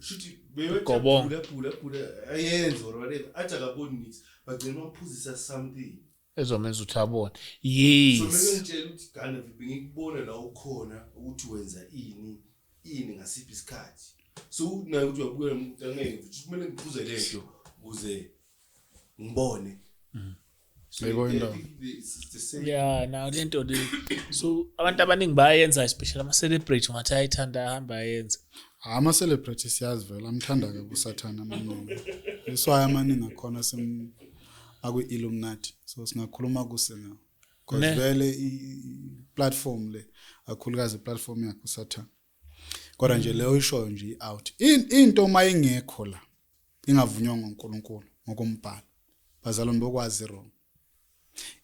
Shuthi Gobongo. bebebhula bhula bhula ayenze or whatever athi akaboni niks bagcina bamphuzisa something. Ezomenza ukuthi abone. So Yes. meke ngitshela ukuthi Gandalf bengikubona la ukhona ukuthi wenza ini ini ngasiphi isikhathi. So naye ukuthi uyabukela umuntu angeke ukuthi kumele ngiphuze lento ukuze ngibone. So Yebo, I indaba. think it's the same. Yeah, now lento le. So abantu abaningi bayayenza especially ama celebrate ungathi ayithanda ahamba ayenza. Ama celebrity siyazi vele amthanda ke uSathana amaningi. Iswayo amaningi akhona sem akwi Illuminati. So singakhuluma kuse ngawo. Because Ne. vele platform le akhulukazi platform yakhe uSathana. Kodwa nje leyo ishoyo nje i-out. Into mayingekho la ingavunywa ngoNkulunkulu ngokombhalo. Bazalwane bokwazi wrong.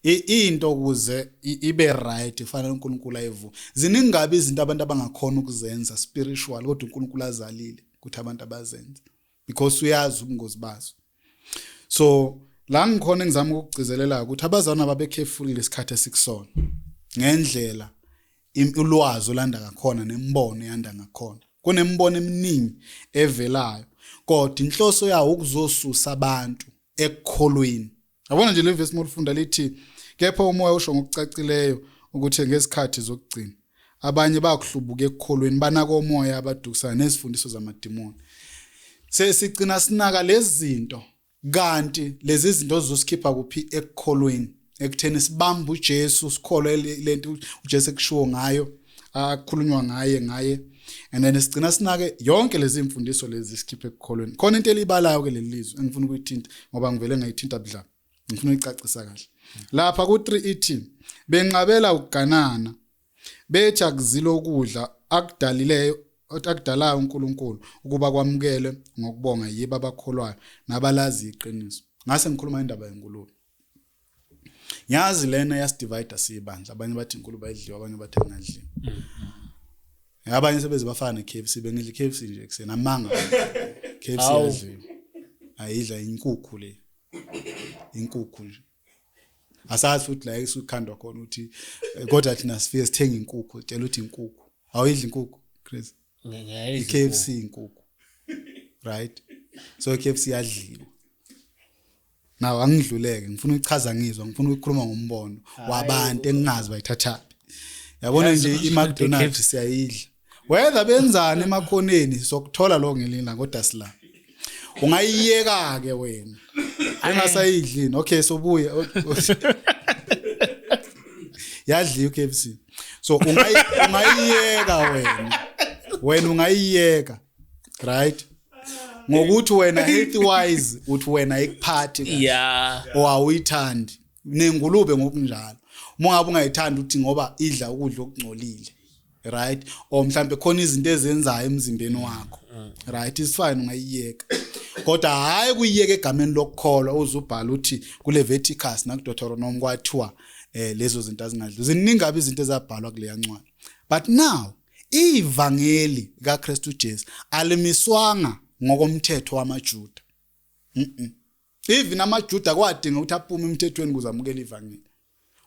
Into ukuze ibe right ifanele uNkulunkulu ayivume. Ziningi kabi izinto abantu abangakhona ukuzenza spiritual kodwa uNkulunkulu azalile ukuthi abantu abazenze because uyazi ubungozi bazo. So la ngikhona engizama ukugcizelela ukuthi abazalwane babe careful lesikhathi esikusona ngendlela ulwazi olanda ngakhona nembono eyanda ngakhona. Kunembono eminingi evelayo kodwa inhloso yawo ukuzosusa abantu ekukholweni. Yabona nje le verse molifunda lithi kepha umoya usho ngokucacileyo ukuthi ngesikhathi zokugcina abanye bakuhlubuka ekukholweni banaka omoya abadukisana nezifundiso zamadimoni. Sesigcina sinaka lezi zinto kanti lezi zinto zizosikhipha kuphi ekukholweni, ekutheni sibambe uJesu sikholwe lento uJesu ekushiwo ngayo akukhulunywa ngaye and then sigcina sinake yonke lezi imfundiso lezi sikhiphe ekukholweni. Khona into elibalayo ke leli lizwe engifuna ukuyithinta ngoba ngivele ngayithinta budla, ngifuna ukuyicacisa kahle lapha ku 3 ithi benqabela ukuganana bethi akuzilo ukudla akudalileyo akudalayo uNkulunkulu ukuba kwamukele ngokubonga yibo abakholwayo nabalazi iqiniso. Ngase ngikhuluma indaba yenkulumo. Ngiyazi lena yasidivide siyibandla, abanye bathi inkulumo ayidliwa, abanye bathi ayingadliwa. Abanye sebeze bafana ne-KFC, bengidla i-KFC nje ekuseni amanga. KFC Hawu. yadliwa. Ayidla inkukhu le. Inkukhu nje. Asazi futhi la esukhandwa khona ukuthi kodwa thina sifike sithenga inkukhu, tshela ukuthi inkukhu. Awuyidli inkukhu, Chris? Ngiyayidla. I-KFC inkukhu. Right? So i-KFC yadliwa. Now angidluleke, ngifuna ukuchaza ngizwa, ngifuna ukukhuluma ngombono wabantu engingazi bayithathaphi. Yabona nje i-McDonald's siyayidla. Whether benzani emakhoneni sokuthola lo ngelinye kodwa sila. Ungayiyeka ke wena. Ungasayidlini. Okay sobuye. Yadliwa i-KFC. So ungayiyeka wena. Wena ungayiyeka. Right? Ngokuthi wena health wise uthi wena ikuphathi kahle. Yeah. O awuyithandi. Nengulube ngokunjalo. Uma ngabe ungayithandi uthi ngoba idla ukudla okungcolile. Right? Or mhlambe khona izinto ezenzayo emzimbeni wakho. Right? It's fine ungayiyeka. Kodwa hayi kuyiyeka egameni lokukholwa uzubhala uthi kuLeviticus nakuDeuteronomy kwathiwa lezo zinto azingadli. Ziningi kabi izinto ezabhalwa kuleya ncwadi. But now ivangeli kaKristu Jesu alimiswanga ngokomthetho wamaJuda. Even amaJuda kwadinga ukuthi aphume emthethweni ukuze amukele ivangeli.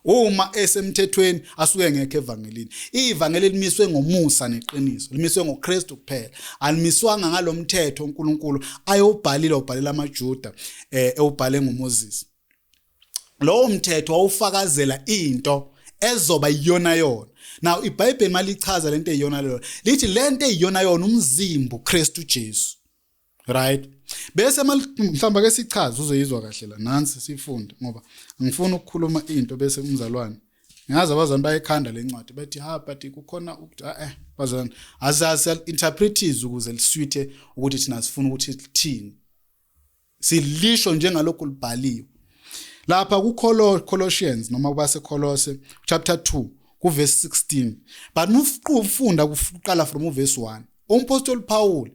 Uma esemthethweni asuke ngekho evangelini. Ivangeli limiswe ngomusa neqiniso, limiswe ngoKristu kuphela. Alimiswanga ngalomthetho uNkulunkulu ayobhalile ubhalela amaJuda ewubhale ngoMoses. Lowo mthetho wawufakazela into ezoba iyona yona. Now iBhayibheli malichaza lento eyiyona leyo, lithi lento eyiyona yona umzimba uKristu Jesu. Right? Bese mhlamba ke sichaze uzoyizwa kahle la nansi sifunde ngoba angifuni ukukhuluma into bese umzalwane. Ngiyazi abazalwane bayikhanda lencwadi bathi ha but kukhona ukuthi bazalwane asazi interpretise ukuze liswithe ukuthi thina sifuna ukuthi lithini. Silisho njengalokhu libhaliwe. Lapha ku Colossians noma kubase Colossae chapter 2 ku verse 16. But mufunda kuqala from verse 1. Umpostoli Paul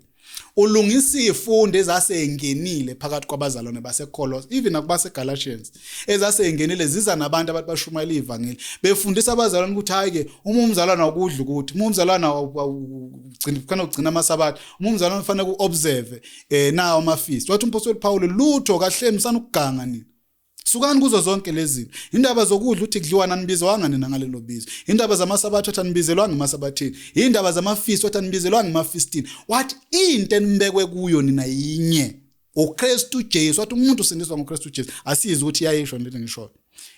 ulungisa izifundo ezasengenile phakathi kwabazalwane baseColossae even nakubase Galatians ezasengenile ziza nabantu abantu bashumayela ivangeli befundisa abazalwane ukuthi hayi ke uma umzalwane awukudla ukuthi uma umzalwane ugcina kufanele ugcina amasabatha uma umzalwane kufanele uobserve nawo ama feast. Wathi umpostoli Paul lutho kahle msana ukuganga nina. Sukani kuzo zonke lezi zinto. Indaba zokudla uthi kudliwa nanibizwanga nina ngalelo bizo. Indaba zamasabatha uthi anibizelwanga emasabathini. Indaba zamafisi uthi anibizelwanga emafistini. Wathi into enibekwe kuyo nina yinye. uKristu Jesu wathi umuntu usindiswa ngoKristu Jesu. Asizi ukuthi iyayisho lento ngishoyo.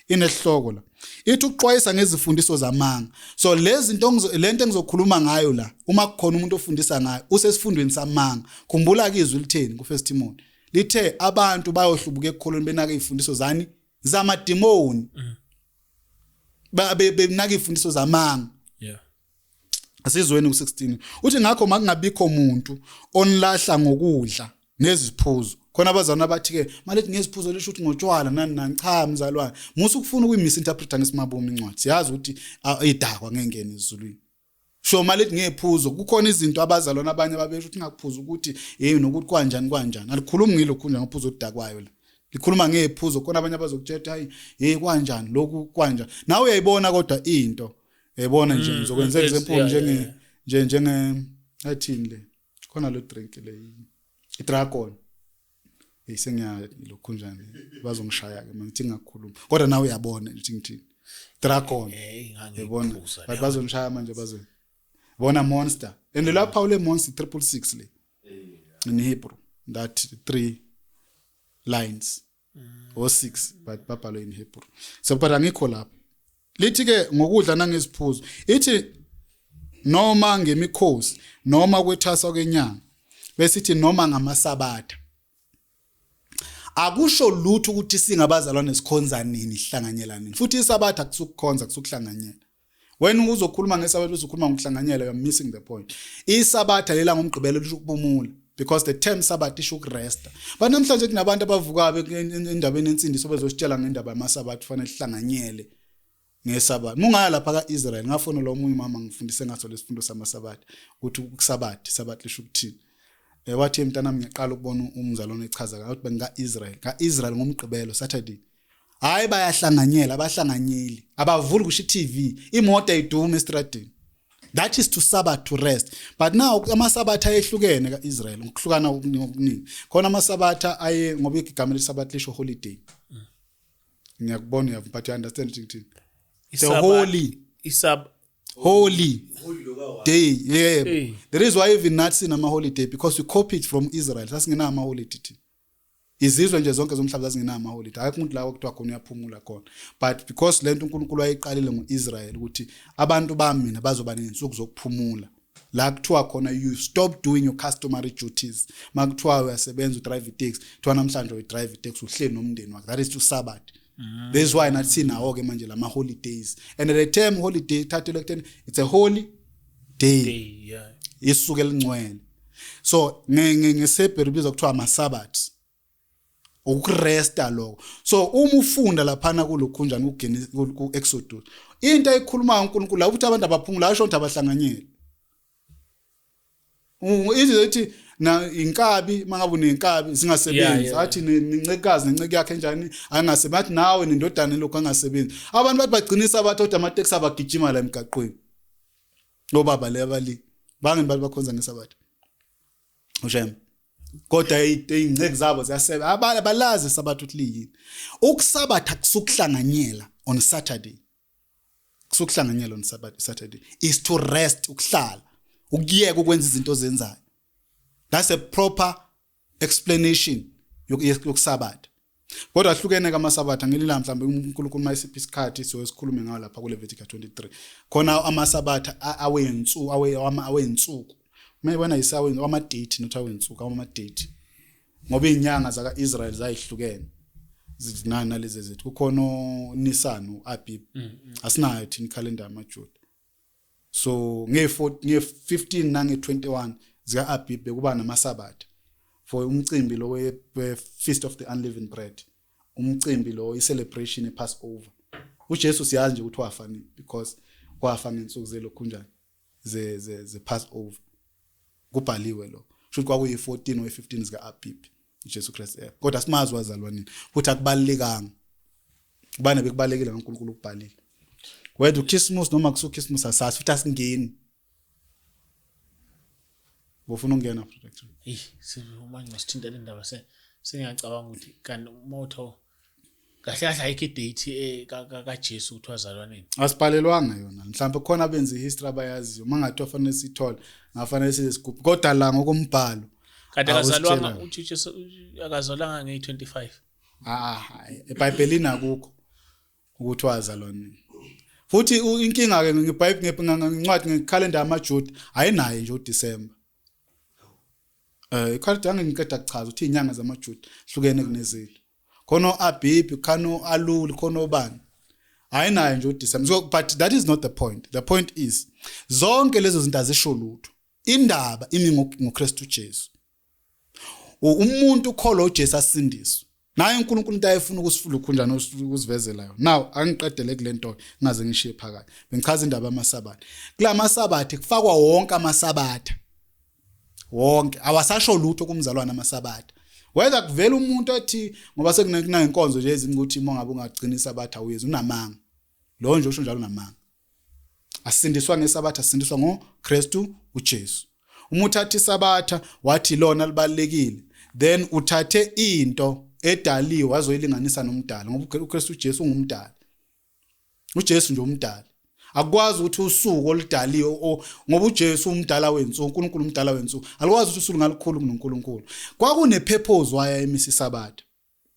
Inesihloko la. Ithi ukuxwayisa ngezifundiso zamanga. So lezi zinto lento engizokhuluma ngayo la uma kukhona umuntu ofundisa ngayo usesifundweni samanga. Khumbula ke izwi litheni ku First Timothy. Lithe abantu bayohlubuka ekukholweni benaka izifundiso zani zamadimoni. Benaka izifundiso zamanga. Yeah. Asizweni ku16. Uthi ngakho makungabikho umuntu onilahla ngokudla neziphuzo. Khona abazalwane abathi ke malithi ngeziphuzo lisho ukuthi ngotshwala nani nani cha mzalwane. Musa ukufuna ukuyimisinterpreta ngesimabomu incwadi. Siyazi ukuthi idakwa ngengene ezulwini. Sho malithi ngephuzo kukhona izinto abazalwane abanye babesho ukuthi ngakuphuza ukuthi hey nokuthi kanjani kanjani. Alikhulumi ngilokhu nje ngophuzo odakwayo la. Likhuluma ngephuzo khona abanye abazokutshela hayi hey kanjani lokhu kanjani. Nawe uyayibona kodwa into. Uyayibona nje ngizokwenza example njenge nje njenge athini le. Khona lo drink le i dragon. Hey sengiya lokhu njani bazongishaya ke manje ngingakhuluma. Kodwa nawe uyabona nje ngithini. Dragon. Yabona but bazongishaya manje bazo. Bona monster. And lapha ule monster 666 le. In Hebrew that 3 lines or 6 but babhalwe in Hebrew. So but angikho lapha. Lithi ke ngokudla nangeziphuzo ithi noma ngemikhosi noma kwethasa kwenyanga besithi noma ngamasabatha. Akusho lutho ukuthi singabazalwane sikhonza nini sihlanganyela nini. Futhi isabatha kusukukhonza kusukuhlanganyela. Wena uzokhuluma ngesabatha uzokhuluma ngokuhlanganyela you are missing the point. Isabatha lela ngomgqibelo lisho ukuphumula because the term Sabbath isho ukuresta. But namhlanje kunabantu abavuka endabeni ensindiso bezositshela ngendaba yamasabatha kufanele sihlanganyele ngesabatha. Mungaya lapha kaIsrael ngafona lo munye umama ngifundise ngaso lesifundo samasabatha ukuthi ukusabatha isabatha lisho ukuthini. Wathi mntanami ngiyaqala ukubona umzalwane echaza ngathi bengaIsrael kaIsrael ngomgqibelo Saturday. Hayi bayahlanganyela abahlanganyeli abavuli kusho iTV imoto ayiduma estradini. That is to Sabbath to rest. But now amasabatha ayehlukene kaIsrael ngokuhlukana okuningi. Khona amasabatha aye ngoba igama lesabatha lisho holiday. Ngiyakubona uyavu but you understand ukuthi ngithini. The holy isab holy day. Yeah. Hey. There is why even not sinama holiday because we copied from Israel. Sasingenawo ama holiday thina. Izizwe nje zonke zomhlaba zazingenawo ama holiday. Akekho umuntu la okuthiwa khona uyaphumula khona. But because lento uNkulunkulu wayeqalile ngoIsrael ukuthi abantu bami mina bazoba nezinsuku zokuphumula. La kuthiwa khona you stop doing your customary duties. Makuthiwa uyasebenza udrive taxi, kuthiwa namhlanje udrive taxi uhleli nomndeni wakho. That is to Sabbath. This is why nathi sinawo ke manje lama holidays. And the term holiday thathelwe ekutheni it's a holy day. Day, yeah. Isuku elingcwele. So ngeseBhebheri kubizwa kuthiwa ama Sabbaths. Ukuresta lokho. So uma ufunda laphana kulokhunjani ku Exodus, into ayikhulumayo uNkulunkulu la ukuthi abantu abaphumula asho ukuthi abahlanganyele. Ithi na inkabi mangabe unenkabi zingasebenzi athi nincekazi nenceke yakhe enjani angasebenzi athi nawe nendodana lokho angasebenzi. Abantu bathi bagcinisa abathi kodwa amateksi abagijima la emgaqweni. Obaba le abali bangeni bathi bakhonza ngesabatha. Ushem. Kodwa izinceke zabo ziyasebenza abalazi isabatha ukuthi liyini. Ukusabatha kusukuhlanganyela on Saturday. Kusukuhlanganyela on Saturday is to rest, ukuhlala, ukuyeka ukwenza izinto ozenzayo. That's a proper explanation yokusabatha. Kodwa ahlukene kamasabatha ngelila mhlawumbe uNkulunkulu mayisiphi isikhathi so esikhulume ngayo lapha kuLeviticus 23. Khona amasabatha awensuku awensuku. Mayibona isawe ama date not awensuku ama date. Ngoba izinyanga zakaIsrael zayihlukene. Zinani nalezi zethu. Kukhona uNisan uAbib. Asinayo thina calendar yamaJuda. So nge-15 nange-21 zika-Abib bekuba namasabatha for umcimbi lo we Feast of the Unleavened Bread. Umcimbi lo i-celebration ePassover. uJesu siyazi nje ukuthi wafa nini because wafa ngensuku zelokhunjani ze Passover. Kubhaliwe lo. Shuthi kwakuyi-14 or 15 zika-Abib uJesu Christ. Kodwa simazi wazalwa nini. Futhi akubalekanga. Kubane bekubalekile ngoNkulunkulu ukubhalile. Whether uChristmas noma kusuChristmas asazi futhi asingeni. Bofuna ukungena protection. Eh, manje masithinta le ndaba sengiyacabanga ukuthi kanti motho Kahle kahle ayikho idate kaJesu ukuthi wazalwa nini. Asibhalelwanga yona. Mhlawumbe khona abenza ihistory abayaziyo. Mangathiwa fanele sithole, ngafanele size sigubhe. Kodwa la ngokombhalo. Kanti akazalwanga uJesu, akazalwanga nge-25. Ah, eBhayibhelini akukho ukuthi wazalwa nini. Futhi inkinga ke ngeBhayibheli, ngencwadi, ngekhalenda yamaJuda ayinaye nje uDecember. Ikhalenda angiqeda kuchaza ukuthi izinyanga zamaJuda hlukene kunezethu. Khona uAbib, khona uAlul, khona obani. Ayinayo nje uDecember. So but that is not the point. The point is zonke lezo zinto azisho lutho. Indaba imi ngoKristu Jesu. Umuntu ukholwa uJesu asindiswe. Naye uNkulunkulu into ayefuna ukusifula ukhunjana ukusivezela yona. Now angiqedele kulento ngingaze ngishiye phakathi. Bengichaza indaba yamaSabatha. Kulamasabatha kufakwa wonke amaSabatha. Wonke awasasho lutho kumzalwane amaSabatha. Whether kuvela umuntu ethi ngoba sekunenkonzo nje ezinye ukuthi uma ngabe ungagcina iSabatha uyeza unamanga. Lo nje usho njalo unamanga. Asindiswa ngeSabatha, asindiswa ngoKristu uJesu. Uma uthatha iSabatha wathi lona libalekile, then uthathe into edaliwe wazoyilinganisa nomdali, ngoba uKristu uJesu ungumdali. uJesu nje umdali. Akwazi ukuthi usuku oludaliwe ngoba uJesu umdala wensuku, uNkulunkulu umdala wensuku. Alikwazi ukuthi usuku ngalikhulu kunoNkulunkulu. Kwakune purpose waya emisa iSabatha.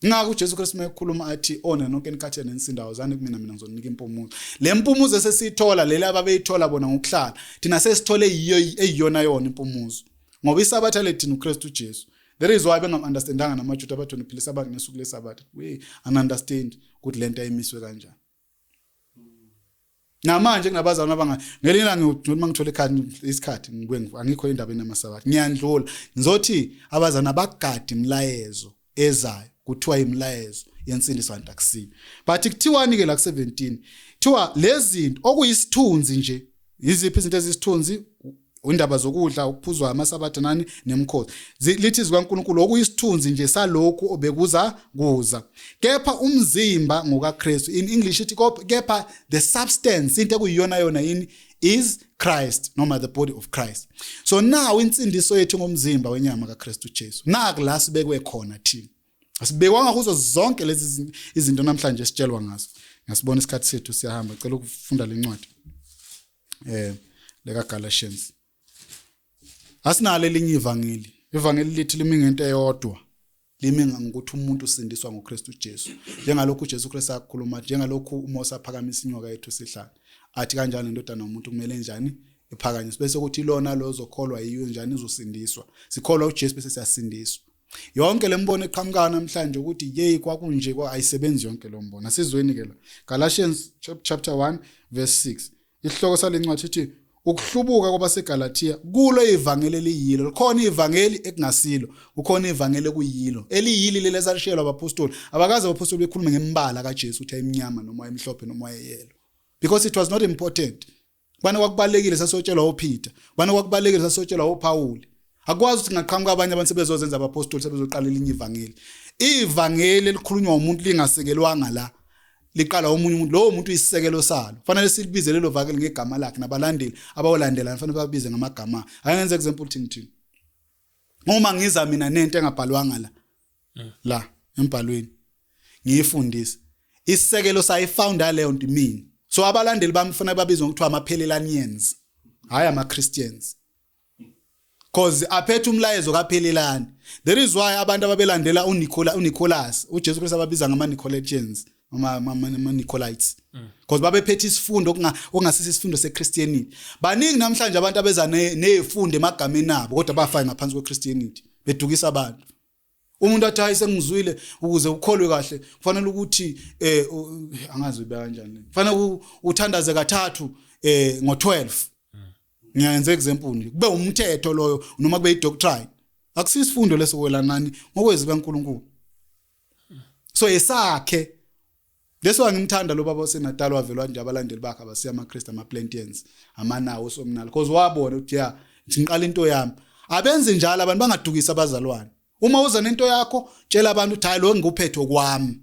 Ngakho uJesu Kristu mayekhuluma athi ona nonke nikhathele nensindawo zani kumina, mina ngizonika impumuzo. Le mpumuzo esesiyithola leli ababeyithola bona ngokuhlala, thina sesithole yiyo eyiyona yona impumuzo. Ngoba iSabatha lethu thina uKristu Jesu. There is why bengamunderstandanga namaJuda abathi uphilisa abantu ngesuku leSabatha. We understand ukuthi lento ayimiswe kanjani. Namanje kunabazalwane abanga ngelinye ilanga ngiyothi mangithola ikhadi isikhathi ngibuye angikho endabeni yamaSabatha ngiyandlula ngizothi abazalwane abagadi imlayezo ezayo kuthiwa imlayezo yensindiso kanti akusiyo. But kuthiwani ke la ku 17 kuthiwa lezi zinto okuyisithunzi nje, yiziphi izinto ezisithunzi? Indaba zokudla, ukuphuzwa, amaSabatha nani nemikhosi. Lithi izwi kaNkulunkulu okuyisithunzi nje salokhu obekuza kuza, kepha umzimba ngokaKristu. In English ithi kepha the substance, into ekuyiyona yona yini, is Christ noma the body of Christ. So now insindiso yethu ngomzimba wenyama kaKristu Jesu. Naku la sibekwe khona thina. Asibekwanga kuzo zonke lezi izinto namhlanje esitshelwa ngazo. Ngasibona isikhathi sethu siyahamba, cela ukufunda lencwadi leka Galatians. Asinalo elinye ivangeli. Ivangeli lithi limi ngento eyodwa. Limi ngokuthi umuntu usindiswa ngoKristu Jesu. Njengalokhu uJesu Kristu akukhuluma, njengalokhu uMose aphakamisa inyoka yethu sihlala. Athi kanjani indodana yomuntu kumele njani iphakanyiswe. Bese kuthi lona lo ozokholwa yiyo njani uzosindiswa. Sikholwa uJesu bese siyasindiswa. Yonke lembono eqhamuka namhlanje ukuthi yey kwakunje kwa ayisebenzi yonke lo mbono. Asizweni ke la. Galatians chapter 1 verse 6. Isihloko salencwadi sithi ukuhlubuka kwabaseGalatia kulo ivangeli eliyilo. Likhona ivangeli ekungasilo, kukhona ivangeli ekuyilo. Eliyili leli esalishelwa abapostoli. Abakaze abapostoli bekhulume ngembala kaJesu ukuthi ayimnyama noma ayimhlophe noma ayeyelo. Because it was not important. Bana kwakubalekile sasotshelwa uPeter, bana kwakubalekile sasotshelwa uPaul. Akwazi ukuthi ngaqhamuka abanye abantu sebezozenza abapostoli sebezoqala elinye ivangeli. Ivangeli elikhulunywa umuntu lingasekelwanga la. Liqala omunye umuntu, lowo muntu uyisisekelo salo. Fanele silibize lelo vangeli ngegama lakhe, nabalandeli abawalandelayo fanele babize ngamagama. Ake ngenze example thini thini. Uma ngiza mina nento engabhalwanga la. La embhalweni. Ngiyifundise. Isisekelo sayifounder leyo nto mina. So abalandeli bami kufanele babizwe ngokuthiwa amaphelelanians, hayi ama Christians. Cause aphethe umlayezo kaphelelani. There is why abantu ababelandela uNicola uNicholas, uJesu Kristu ababiza ngama Nicolaitans, ama Nicolites. Because babephethe isifundo okungasisi isifundo seChristianity. Baningi namhlanje abantu abeza nezifundo emagameni abo kodwa bafake ngaphansi kweChristianity, bedukisa abantu. Umuntu athi hayi sengizwile, ukuze ukholwe kahle kufanele ukuthi angazi ube kanjani. Kufanele uthandaze kathathu ngo12. Ngiyayenza example nje. Kube umthetho loyo noma kube idoctrine. Akusisifundo leso kwelanani ngokwezwi kaNkuluNkulu. So esakhe leso ngimthanda lo baba oseNatal wavelwa nje abalandeli bakhe abasiya amaKristu amaPlentians amanawo somnalo because wabona ukuthi ya ngiqala into yami. Abenzi njalo abantu bangadukisa abazalwane. Uma uza nento yakho tshela abantu ukuthi hayi lo ngikuphethe kwami.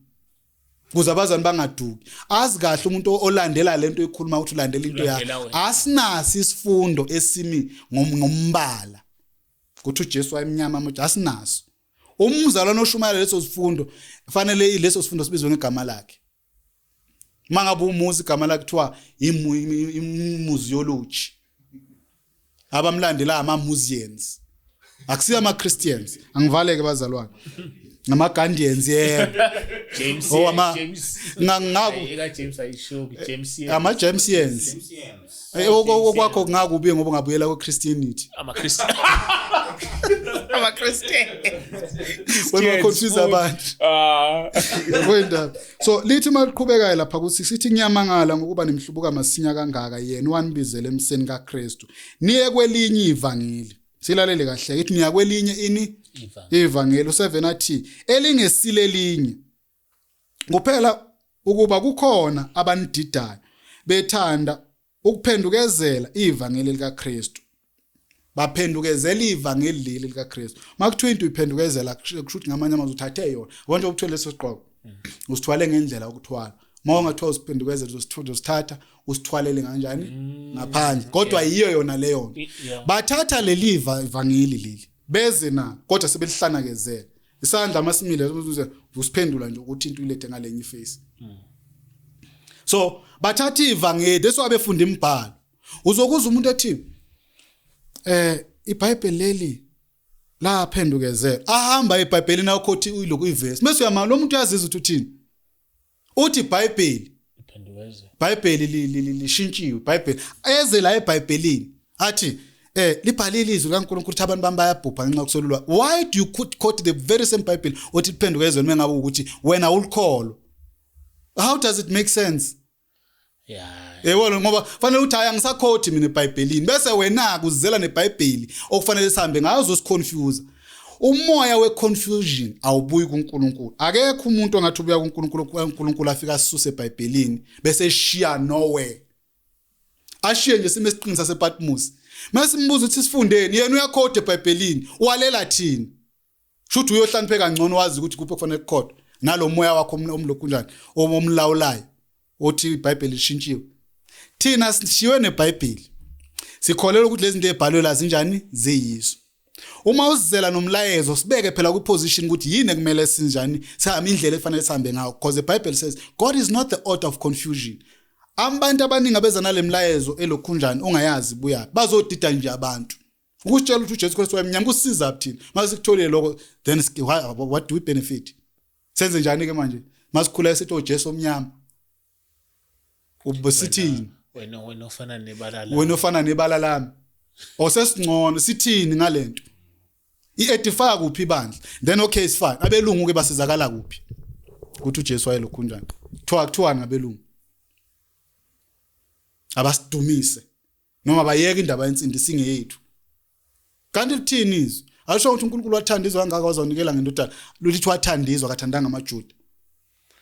Kuze abazalwane bangaduki. Azi kahle umuntu olandela lento ekhuluma ukuthi ulandela into yakhe. Asinasi isifundo esimi ngombala. Kuthi uJesu wayemnyama manje asinaso. Umzalwane oshumayela leso sifundo fanele leso sifundo sibizwe ngegama lakhe. Mangabe umuzi igama lakhe kuthiwa imuseology. Abamlandela ama-Museans. Akusiyo ama-Christians. Angivaleke bazalwane. Ngama-Gandhians yebo. James Oh, ama- James Ngaku eka James ayisho James ama-Jamesians. Okwakho kungakubi ngoba ungabuyela ku-Christianity. ama Christian ama Christian Wena uconfuse abantu. Ah Yabo indaba. So lithi maliqhubekayo lapha kuthi sithi ngiyamangala ngokuba nimhlubuka masinya kangaka yena wanibizele emseni kaKristu. Niye kwelinye ivangeli. Silalele kahle ithi niya kwelinye ini ivangeli u7 athi elingesile linye. Kuphela ukuba kukhona abanididayo bethanda ukuphendukezela ivangeli likaKristu. Baphendukezela ivangeli leli likaKristu. Makuthiwa into uyiphendukezela kusho ukuthi ngamanye amazwi uthathe yona. Abantu okuthwele leso sigqoko usithwale ngendlela yokuthwala. Uma ungathiwa usiphendukezela uzosithatha usithwalele kanjani ngaphandle. Kodwa yiyo yona leyo nto. Yeah. Bathatha leli ivangeli leli beze nalo kodwa sebelihlanakezela. Isandla masimile usiphendula nje ukuthi into uyilethe ngalenye iface. So bathatha ivangeli leso abefunda imibhalo. Uzokuza umuntu ethi iBhayibheli leli laphendukezela. Ahamba eBhayibhelini akhothi uyilokhu ivesi. Bese uyama lo muntu uyazizwa ukuthi uthini. Uthi iBhayibheli Iphendukezela. iBhayibheli lishintshiwe iBhayibheli. Eze la eBhayibhelini athi libhalile izwi likaNkulunkulu ukuthi abantu bami bayabhubha ngenxa yokusolulwa. Why do you quote the very same Bible othi liphendukezwe noma ngabe ukuthi wena ulikholwa? How does it make sense? Yeah. Yebo ngoba fanele uthi hayi angisakhoti mina eBhayibhelini bese wena kuzela neBhayibheli okufanele sihambe ngayo uzosiconfuse. Umoya weconfusion awubuyi kuNkulunkulu. Akekho umuntu ongathi ubuya kuNkulunkulu uNkulunkulu afika asisuse eBhayibhelini bese eshiya nowhere. Ashiye nje sime esiqinisa sePatmos. Mase simbuza ukuthi sifundeni yena uyakhota eBhayibhelini walela thina. Shuthi uyohlanipheka kangcono wazi ukuthi kuphi kufanele kukhotwe. Nalomoya wakho omlokhu kanjani omlawulayo othi iBhayibheli lishintshiwe. Thina sishiwe neBhayibheli. Sikholelwa ukuthi lezi zinto ezibhalwe la zinjani ziyizo. Uma uzizela nomlayezo sibeke phela kwiposition ukuthi yini ekumele sinjani sihambe indlela efanele sihambe ngayo because the Bible says God is not the author of confusion. Abantu abaningi abeza nalemlayezo elokhunjani ongayazi buya bazodida nje abantu. Ukusitshela ukuthi uJesu Kristu wayemnyama kusiza thina. Mase sikutholile lokho then what do we benefit? Senze njani ke manje? Masikhula sithi uJesu omnyama. Ubusithini? Wena ofana nebala la. Wena ofana nebala lami. Osesingcono sithini ngalento? I-edify kuphi ibandla? Then okay it's fine. Abelungu ke basizakala kuphi? Ukuthi uJesu wayelokhu kanjani? Kuthiwa ngabelungu. Abasidumise noma bayeke indaba yensindiso ingeyethu. Kanti lithini izwi? Alisho ukuthi uNkulunkulu wathanda izwe kangaka wazonikela ngendodana. Luthi wathanda izwe akathandanga amaJuda.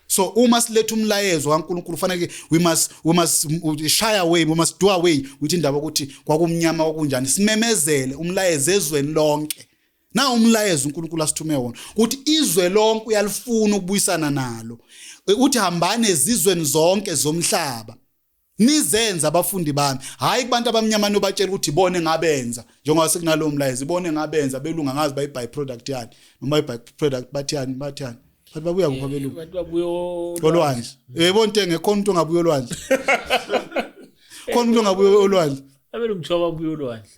So uma siletha umlayezo kaNkulunkulu fanele we must shy away, we must do away with indaba ukuthi kwakumnyama okunjani. Simemezele umlayezo ezweni lonke. Na umlayezo uNkulunkulu asithume wona ukuthi izwe lonke uyalifuna ukubuyisana nalo. Uthi hambane ezizweni zonke zomhlaba. Nizenza abafundi bami. Hayi kubantu abamnyama nobatshela ukuthi ibone ngabenza. Njengoba sekunalowo mlayezo ibone ngabenza belunga ngazi bayi by product yani. Noma by product bathiyani bathiyani. Bathi babuya kuphi abelungu? Bathi babuya olwandle. Yebo into engekho umuntu ongabuya olwandle. Khona umuntu ongabuya olwandle. Abelungu kuthiwa babuya olwandle.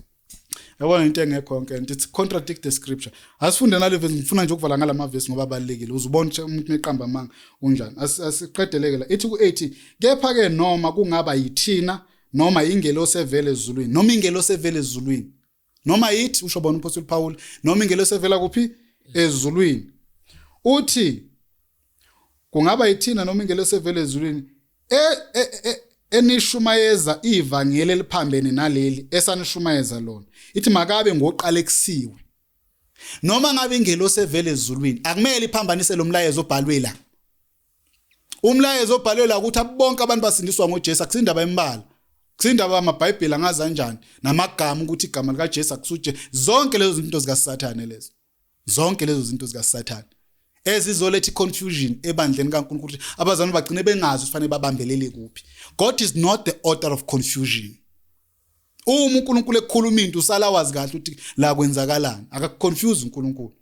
Yabona into engekho yonke into it's contradict the scripture. Asifunde nale verse ngifuna nje ukuvala ngalama verse ngoba abalekile. Uzubona ukuthi umuntu meqamba amanga unjani. Asiqedeleke la. Ithi ku8 kepha ke noma kungaba yithina noma ingelosi evela ezulwini noma ingelosi evela ezulwini. Noma yithi usho bona uPostoli Paul noma ingelosi evela kuphi ezulwini. Uthi kungaba yithina noma ingelosi evela ezulwini enishumayeza ivangeli eliphambene naleli esanishumayeza lona. Ithi makabe ngoqalekisiwe. Noma ngabe ingelosi evela ezulwini akumele iphambanise lo mlayezo obhalwe la. Umlayezo obhalwe la ukuthi bonke abantu basindiswa ngoJesu akusindaba embala. Kusindaba amaBhayibheli angazi kanjani namagama ukuthi igama likaJesu akusuje zonke lezo zinto zikaSathane lezo. Zonke lezo zinto zikaSathane ezizoletha confusion ebandleni kaNkulunkulu abazalwane bagcine bengazi ukuthi babambelele kuphi. God is not the author of confusion. Uma uNkulunkulu ekhuluma into usala wazi kahle ukuthi la kwenzakalani. Akakuconfuse uNkulunkulu.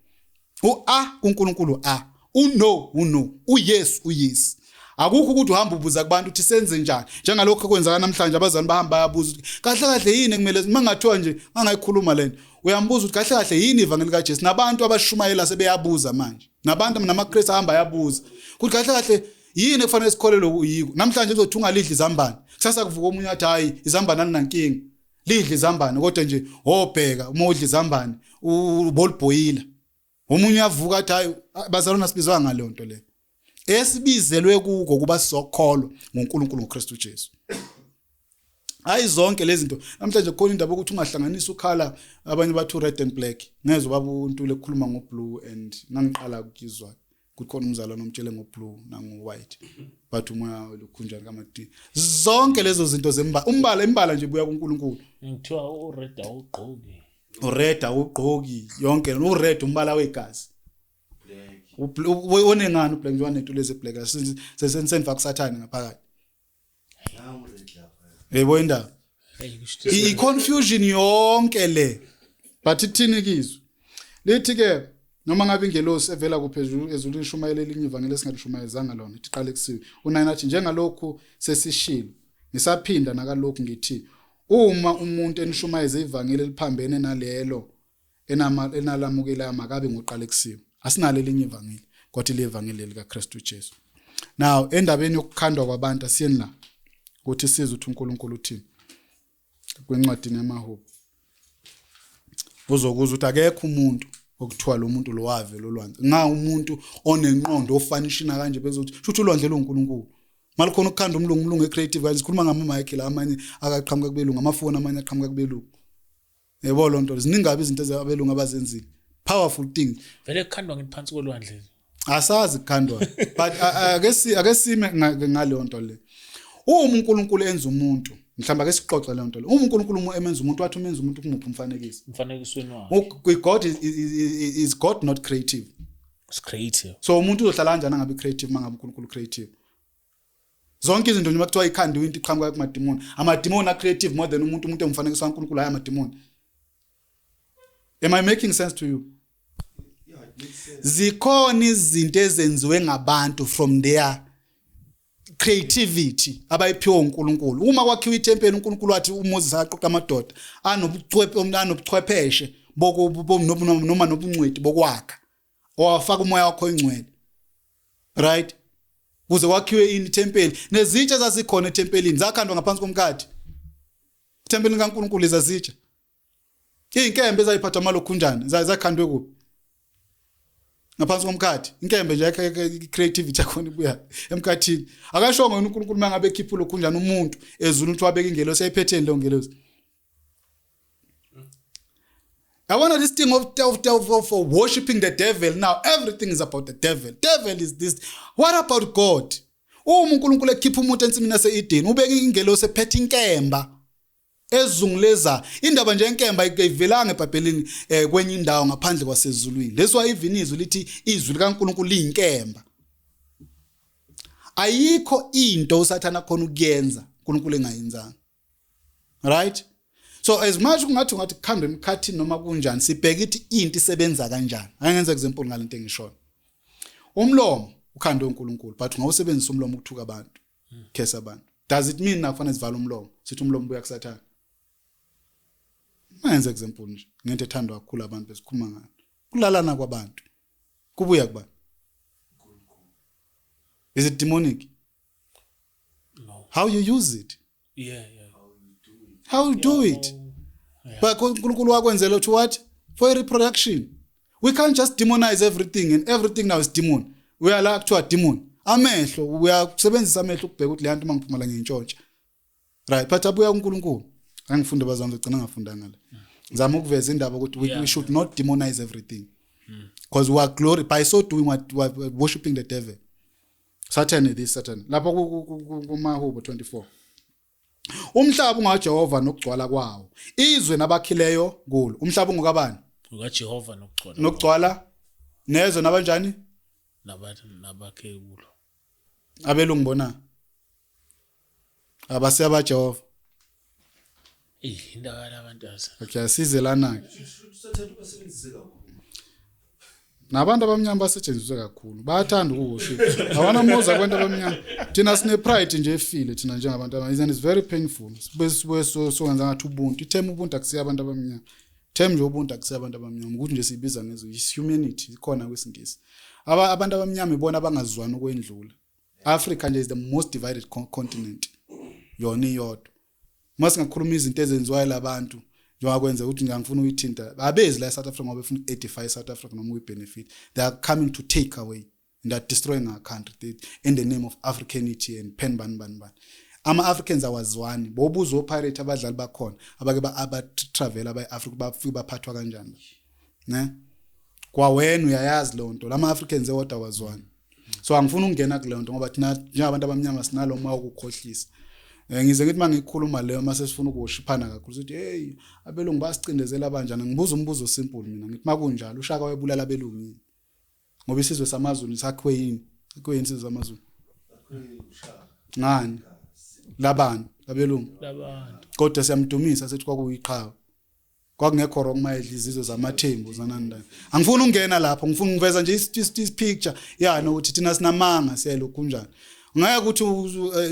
U-a kuNkulunkulu a, u-no u-no, u-yes u-yes. Akukho ukuthi uhamba ubuza kubantu ukuthi senze njani. Njengalokho kwenzeka namhlanje, abazali bahamba bayabuza ukuthi kahle kahle yini ekumele, mangathiwa nje angayikhuluma lento, uyambuza ukuthi kahle kahle yini ivangeli kaJesu. Nabantu abashumayela sebeyabuza manje, nabantu namaKristu ahamba ayabuza ukuthi kahle kahle yini ekufanele sikholelwe kuyiko. Namhlanje kuzothi ungalidli izambane, kusasa kuvuka omunye athi hayi izambane alinankinga, lidle izambane, kodwa nje obheka uma udla izambane ubolibhoyila. Omunye uyavuka athi hayi bazalwana sibizwa ngaleyo nto leyo. Esibizelwe kuko kuba sizokholwa ngoNkulunkulu ngoKristu Jesu. Hayi zonke lezi zinto. Namhlanje kukhona indaba ukuthi ungahlanganisa ukhala, abanye bathi red and black. Ngezwe baba uNtuli ekhuluma ngo-blue and ngangiqala ukuzwa kukhona umzalwane omtshele ngo-blue nango-white, bathi umoya lokhunjani kamadi. Zonke lezo zinto zembala, umbala imbala nje buya kuNkulunkulu. Ngithiwa ured awugqoki. Ured awugqoki, yonke ured umbala wegazi. Onengani ublack njengoba nento lezi black sesenfa kusathane ngaphakathi. Yebo indaba. I confusion yonke le. But ithini kizwe? Lithi ke noma ngabe ingelosi evela kuphezulu ezulwini ishumayela elinye ivangeli esingalishumayezanga lona, ithi qale kusiwe. U9 athi njengalokhu sesishilo, ngisaphinda nakalokhu ngithi uma umuntu enishumayeza ivangeli eliphambene nalelo enalamukelayo makabe ngoqalekisiwe. Asinalo elinye ivangeli kodwa ilevangeli likaKristu Jesu. Now endabeni yokukhandwa kwabantu asiyeni la ukuthi sizwe ukuthi uNkulunkulu uthini kwencwadini yamaHubo. Uzokuzwa ukuthi akekho umuntu okuthiwa lo muntu lo wavela olwandle. Nga umuntu onenqondo ofanishina kanje bezothi shuthi ulwandle luNkulunkulu. Malikhona ukukhanda umlungu, umlungu ecreative kanje, sikhuluma ngama mic la, amanye akaqhamuka kubelungu, amafoni amanye aqhamuka kubelungu. Yebo lonto ziningi kabi izinto abelungu abazenzile. Powerful thing. Vele kukhandwa ngiphansi kolwandle. Asazi kukhandwa. But ake sime ngaleyo nto le. Uma uNkulunkulu enza umuntu, mhlawumbe ake sixoxe leyo nto le. Uma uNkulunkulu emenza umuntu, wathi umenza umuntu kumuphi umfanekiso? Umfanekisweni wakhe. God is God not creative? It's creative. So umuntu uzohlala kanjani angabe creative mangabe uNkulunkulu creative? Zonke izinto nje makuthiwa ikhandiwe into iqhamuka kumadimoni. Amadimoni are creative more than umuntu, umuntu engumfanekiso kaNkulunkulu hayi amadimoni. Am I making sense to you? Yeah, it makes sense. Zikhona izinto ezenziwe ngabantu from their creativity abayiphiwe uNkulunkulu. Uma kwakhiwa ithempeli uNkulunkulu wathi uMoses aqoqa amadoda anobuchwepheshe noma nobuncweti bokwakha, owafaka umoya wakho oyingcwele, right? Kuze kwakhiwe ini ithempeli, nezitsha ezazikhona ethempelini zakhandwa ngaphansi komkhathi. Ithempeli kaNkulunkulu lezazitsha, izinkembe ezayiphathwa amalokhunjani zakhandwe kuphi? Ngaphansi komkhathi. Inkembe nje creativity yakhona ibuya emkhathini. Akashongo yena uNkulunkulu mangabe ekhipha ulokhunjani umuntu ezulu ukuthi wabeka ingelosi ayiphetheni leyo ngelosi. Yabona this thing of worshiping the devil now, everything is about the devil. Devil is this. What about God? Uma uNkulunkulu ekhipha umuntu ensimini yase-Eden, ubeka ingelosi ephethe inkemba ezunguleza. Indaba nje yenkemba ayivelanga eBhayibhelini kwenye indawo ngaphandle kwasezulwini. That's why even izwi lithi izwi likaNkulunkulu liyinkemba. Ayikho into uSathana khona ukuyenza uNkulunkulu engayenzanga. Right? So as much kungathi ungathi kukhanda emkhathini noma kunjani, sibheke ukuthi into isebenza kanjani. Angenza example ngalento engishoyo. Umlomo ukhanda uNkulunkulu, but ungawusebenzisa umlomo ukuthuka abantu, khesa abantu. Does it mean nakufanele sivale umlomo? Sithi umlomo ubuya kuSathana? Mangenza example nje ngento ethandwa kakhulu abantu besikhuluma ngayo. Kulalana kwabantu. Kubuya kubani? Is it demonic? No. How you use it? Yeah, yeah. How you do it? Yeah. But uNkulunkulu wakwenzela to what? For reproduction. We can't just demonize everything, and everything now is demon. We are like to a demon. Amehlo, uyasebenzisa amehlo ukubheka ukuthi le nto mangiphuma la ngiyintshontsha. Right, but abuya kuNkulunkulu. Angifunde bazami ngicina ngafundanga la. Ngizama ukuveza indaba ukuthi we should not demonize everything. Because we are glory by so doing what we are worshiping the devil. Satan this Satan. Lapho kumahubo 24. Umhlaba ungaJehova nokugcwala kwawo. Izwe nabakhileyo kulo. Umhlaba ungokabani? UkaJehova nokugcwala. Nokugcwala nezwe nabanjani? Nabakhe kulo. Abelungu bona. Abasiya Jehova. Indaba yabantu azi. Okay, asize lana ke. Sathane basebenzise kakhulu. Nabantu abamnyama basetshenziswe kakhulu, bayathanda ukuworship. Awana muza kubantu abamnyama. Thina sine pride nje efile thina njengabantu abamnyama, and it's very painful. Sibe sibuye sowenza ngathi ubuntu, ithema ubuntu akusiyo abantu abamnyama. Term nje ubuntu akusiyo abantu abamnyama, ukuthi nje siyibiza ngezwe is humanity ikhona kwesingisi. Abantu abamnyama ibona abangazwani ukwendlula. Africa nje is the most divided continent. Yona iyodwa. Uma singakhuluma izinto ezenziwayo labantu njengoba kwenzeka ukuthi ngiyangifuna ukuyithinta, abezi la eSouth Africa ngoba befuna uku-edify South Africa noma ukuyi-benefit. They are coming to take away and they are destroying our country in the name of Africanity and pen bani bani bani. Ama-Africans awazwani. Bobuza o-pirate abadlali bakhona abake aba-travel abayi-Africa bafike baphathwa kanjani, ne kwawena uyayazi leyo nto. Lama Africans ewodwa awazwani. So angifuni ukungena kuleyo nto ngoba thina njengabantu abamnyama sinalo moya wokukhohlisa. Ngize ngithi mangikhuluma leyo mase sifuna ukuwoshiphana kakhulu sithi hey, abelungu basicindezela kanjani. Ngibuza umbuzo simple mina, ngithi makunjalo uShaka wayebulala abelungu yini? Ngoba isizwe samaZulu sakhiwe yini? Sakhiwe yini isizwe samaZulu? Ngani labani abelungu? Labantu. Kodwa siyamdumisa sithi kwakuyiqhawe, kwakungekho wrong mayedla izizwe zamathembu zanani. Angifuni ukungena lapho, ngifuna ngiveza nje is picture ya nokuthi thina sinamanga siyalokhu kunjani. Ngeke ukuthi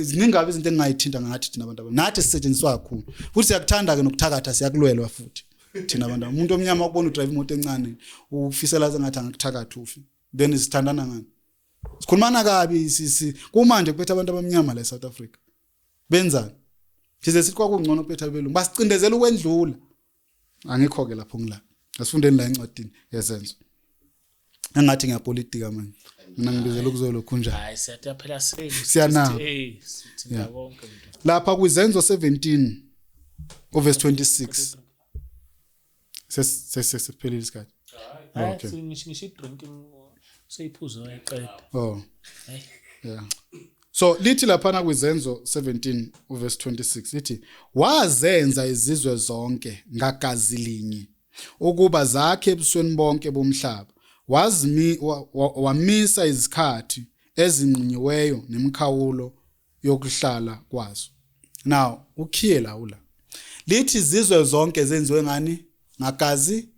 ziningi kabi izinto engingayithinta ngathi thina abantu nathi sisetshenziswa kakhulu, futhi siyakuthanda ke nokuthakatha, siyakulwelwa futhi thina abantu. Umuntu omnyama ukubona udrive imoto encane ufisela sengathi angakuthakatha ufi. Then sithandana ngani? Sikhulumana kabi. Sisi kumanje kuphethe abantu abamnyama la eSouth Africa, benzani? Size sithi kwakungcono kuphethe abelungu, basicindezela ukwendlula. Angikho ke lapho, ngila asifundeni la encwadini yezenzo. Engathi ngiyapolitika manje mina, ngibizela ukuzolokhu njani. Hayi, siyathi phela Siyanaba. Hey, sithinta konke mntu. Lapha kwizenzo 17 uverse 26. Sesiphelile isikhathi. Hayi. Okay. Ngisho i-drink seyiphuzo wayiqeda. Oh. Hayi. Yeah, so lithi laphana kwizenzo 17 uverse 26, lithi wazenza izizwe zonke ngagazi linye ukuba zakhe ebusweni bonke bomhlaba, wazimi wamisa izikhathi ezinqunyiweyo nemikhawulo yokuhlala kwazo. Now ukhiye la ula lithi izizwe zonke zenziwe ngani? Ngagazi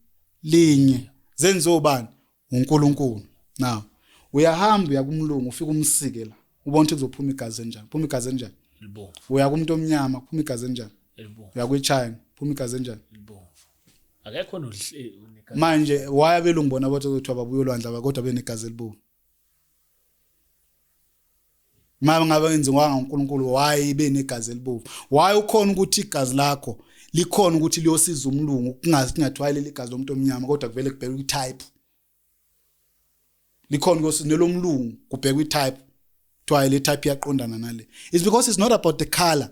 linye. Zenziwe ubani? uNkulunkulu. Now uyahamba uya kumlungu, ufika umsike la, ubona ukuthi kuzophuma igazi enjani. Phuma igazi enjani? Libomvu. Uya kumuntu omnyama, kuphuma igazi enjani? Elibomvu. Uya kwiChina, phuma igazi enjani? Libomvu. Akekho nohle. Manje why abelungu bona bathi kuthiwa babuya olwandle kodwa benegazi elibovu? Ma ngabe yenziwanga uNkulunkulu, why benegazi elibovu? Why ukhona ukuthi igazi lakho likhona ukuthi liyosiza umlungu, kungazi kungathiwa leli igazi lomuntu omnyama, kodwa kuvele kubhekwe i-type likhona kuyosiza nelomlungu, kubhekwe i-type, kuthiwa le type iyaqondana nale? It's because it's not about the color,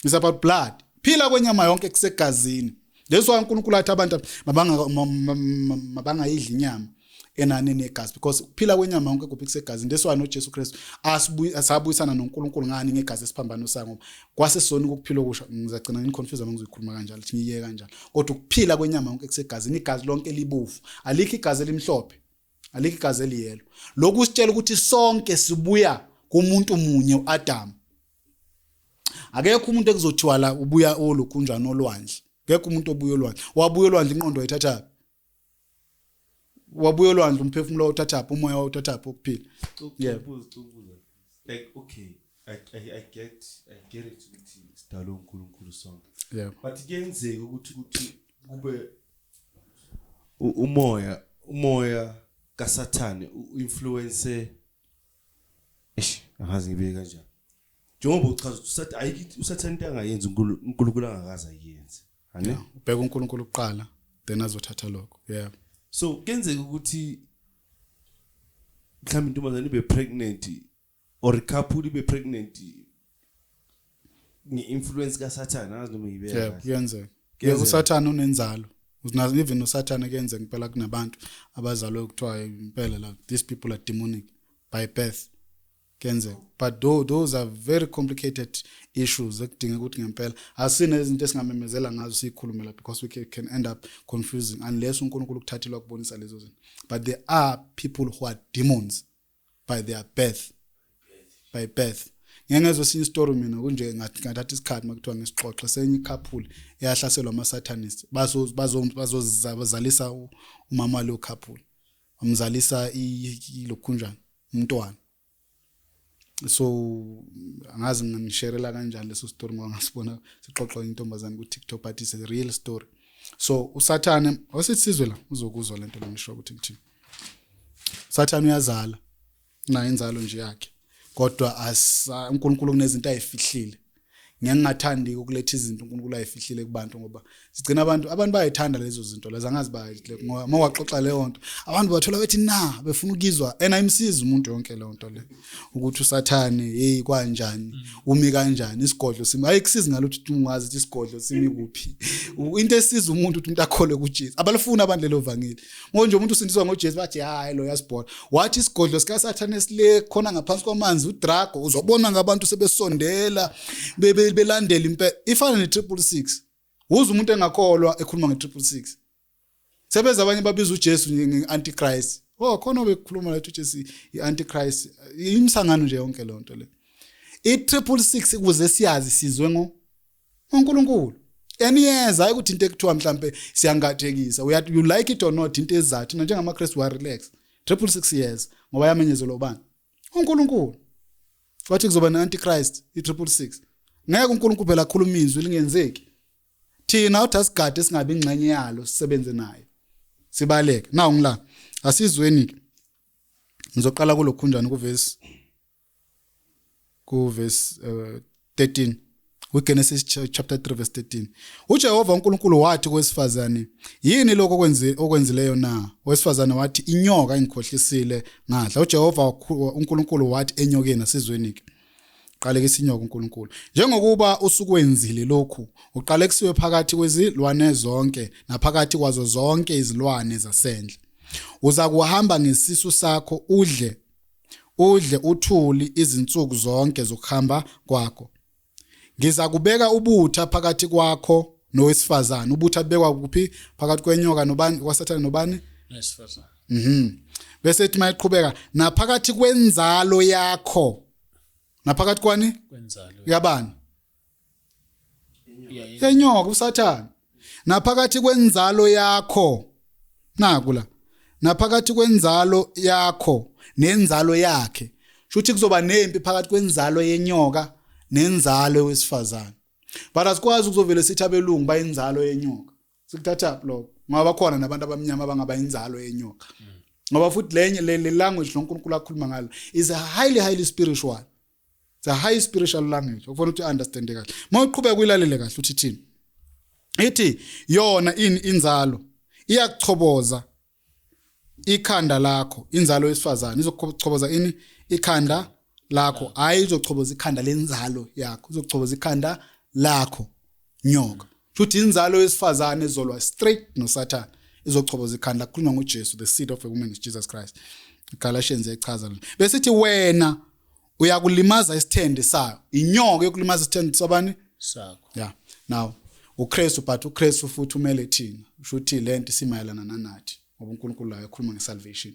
it's about blood. Phila kwenyama yonke kusegazini. That's why uNkulunkulu athi abantu mabangayidli inyama enane negazi, because kuphila kwenyama yonke kuphi? Kusegazini. That's why noJesu Kristu asabuyisana noNkulunkulu ngani? Ngegazi esiphambano sakhe, ngoba kwasesona ukuphila okusha. Ngizagcina ngiconfuse uma ngizoyikhuluma kanjalo, thi ngiyeke kanjalo. Kodwa ukuphila kwenyama yonke kusegazini. Igazi lonke libovu, alikho igazi elimhlophe, alikho igazi eliyellow. Lokhu sitshela ukuthi sonke sibuya kumuntu munye, uAdam. Akekho umuntu ekuzothiwa la ubuya olukhunjani olwandle. Akekho umuntu obuya olwandle. Wabuya olwandle, inqondo wayithathaphi? Wabuya olwandle, umphefumulo wawuthathaphi? Umoya wawuthathaphi wokuphila? Yeah. Ubuza. Like, okay, I get it ukuthi sidalwe uNkulunkulu sonke. But kuyenzeka ukuthi kube umoya kaSathane uinfluence, eish, angazi ngibeke kanjani. Njengoba uchaza ukuthi uSathane ayikho, uSathane into angayenzi uNkulunkulu angakaze ayenze. Ane? Yeah, ubheka uNkulunkulu kuqala, then azothatha lokho, yeah. So kuyenzeka ukuthi mhlawumbe intombazane ibe pregnant or couple ibe pregnant nge-influence kaSathane, angazi noma ngibeka Yeah. kahle. Kuyenzeka. Kuyenzeka. Usathane unenzalo. Even usathane kuyenzeka impela kunabantu abazalwe kuthiwa impela la these people are demonic by birth. Kuyenzeka, but those are very complicated issues ekudinga ukuthi ngempela asine izinto esingamemezela ngazo siyikhulumela, because we can end up confusing unless uNkulunkulu ukuthathile ukubonisa lezo zinto. But there are people who are demons by their birth, by birth. Ngeke ngezwe esinye isitori mina kunje, ngathi ngathatha isikhathi makuthiwa ngisixoxe senye icouple eyahlaselwa ama-satanist, bazozalisa umama lo couple. Wamzalisa ilokhunjani umntwana. So angazi ngisherela kanjani leso story ngoba ngasibona sixoxwa intombazane ku TikTok, but it's a real story. So uSathane wasithi sizwe la uzokuzwa lento lengisho ukuthi ngithini. Sathane uyazala nayo inzalo nje yakhe, kodwa asa uNkulunkulu kunezinto ayifihlile. Ngiyangathandi ukuletha izinto uNkulunkulu ayifihlile kubantu, ngoba sigcina abantu bayayithanda lezo zinto lezo, angazi bayahle ngoba uma waxoxa leyo nto abantu bathola bethi na befuna ukuzwa, and ayimsizi umuntu yonke leyo nto le ukuthi uSathane hey kanjani, umi kanjani isigodlo simi, ayikusizi ngalutho ukuthi ungazi ukuthi isigodlo simi kuphi. Into esiza umuntu ukuthi umuntu akholwe kuJesu, abalifuni abantu lelo vangeli. Ngoba nje umuntu usindiswa ngoJesu bathi hayi lo yasibhola, wathi isigodlo sika Sathane sile khona ngaphansi kwamanzi, udrago uzobona ngabantu sebesondela belandela impela ifana ne 666. Uze umuntu engakholwa ekhuluma nge 666, sebeza abanye babiza uJesu nge-antichrist. Oh, khona bekukhuluma lethu uJesu i-antichrist, imsangano nje yonke le nto le. I-666 ukuze siyazi sizwe ngo uNkulunkulu eniyeza, hayi ukuthi into ekuthiwa mhlambe siyangathekisa, you like it or not, into ezathi njengamaKristu wa relax. 666 years ngoba yamenyezelwa ubani? uNkulunkulu. Wathi kuzoba ne-antichrist, i-666. Ngeke uNkulunkulu phela akhuluma izwi lingenzeki. Thina uthi asigade singabi ingxenye yalo, sisebenze nayo, sibaleke nawu. Ngila asizweni ke, ngizoqala kulokhunjani ku verse 13 kuGenesis chapter 3 verse 13. UJehova uNkulunkulu wathi kowesifazane, "Yini lokho okwenzileyo na?" Owesifazane wathi, "Inyoka ingikhohlisile, ngadla." UJehova uNkulunkulu wathi enyokeni, asizweni ke, qalekisa inyoka uNkulunkulu, "Njengokuba usukwenzile lokhu, uqalekisiwe phakathi kwezilwane zonke naphakathi kwazo zonke izilwane zasendle. Uza kuhamba ngesisu sakho, udle uthuli izinsuku zonke zokuhamba kwakho. Ngiza kubeka ubutha phakathi kwakho nowesifazane." Ubutha bubekwa kuphi? Phakathi kwenyoka nobani? KwaSathane nobani? Nesifazane. Bese ethi mayiqhubeka, "Naphakathi kwenzalo yakho." Naphakathi kwani? Kwenzalo. Yabani? Ya. Yenyoka uSathane. Naphakathi kwenzalo yakho, naku la, naphakathi kwenzalo yakho nenzalo yakhe. Shuthi kuzoba nempi phakathi kwenzalo yenyoka nenzalo wesifazane, but asikwazi ukuzovele sithi abelungu bayinzalo yenyoka. Sikuthatha lokho ngoba bakhona nabantu abamnyama abangaba inzalo yenyoka, ngoba futhi lenye le language loNkulunkulu akhuluma ngalo is a highly highly spiritual. It's a high spiritual language okufanele ukuthi understand kahle. Uma uqhubeka uyilalele kahle, uthi thini? Ithi yona ini? Inzalo iyakuchoboza ikhanda lakho. Inzalo yesifazane izokuchoboza ini? Ikhanda lakho. Hayi, izochoboza ikhanda lenzalo yakho, izochoboza ikhanda lakho nyoka. Futhi inzalo yesifazane ezolwa straight noSathane izochoboza ikhanda. Kukhulunywa ngoJesu, the seed of a woman is Jesus Christ. Galatians echaza lona. Bese ithi wena uyakulimaza isithende sayo. Inyoka yokulimaza isithende sabani? Sakho. Yeah, now uKristu, but uKristu futhi umele thina. Usho ukuthi lento simayelana nanathi, ngoba uNkulunkulu la ekhuluma ngesalvation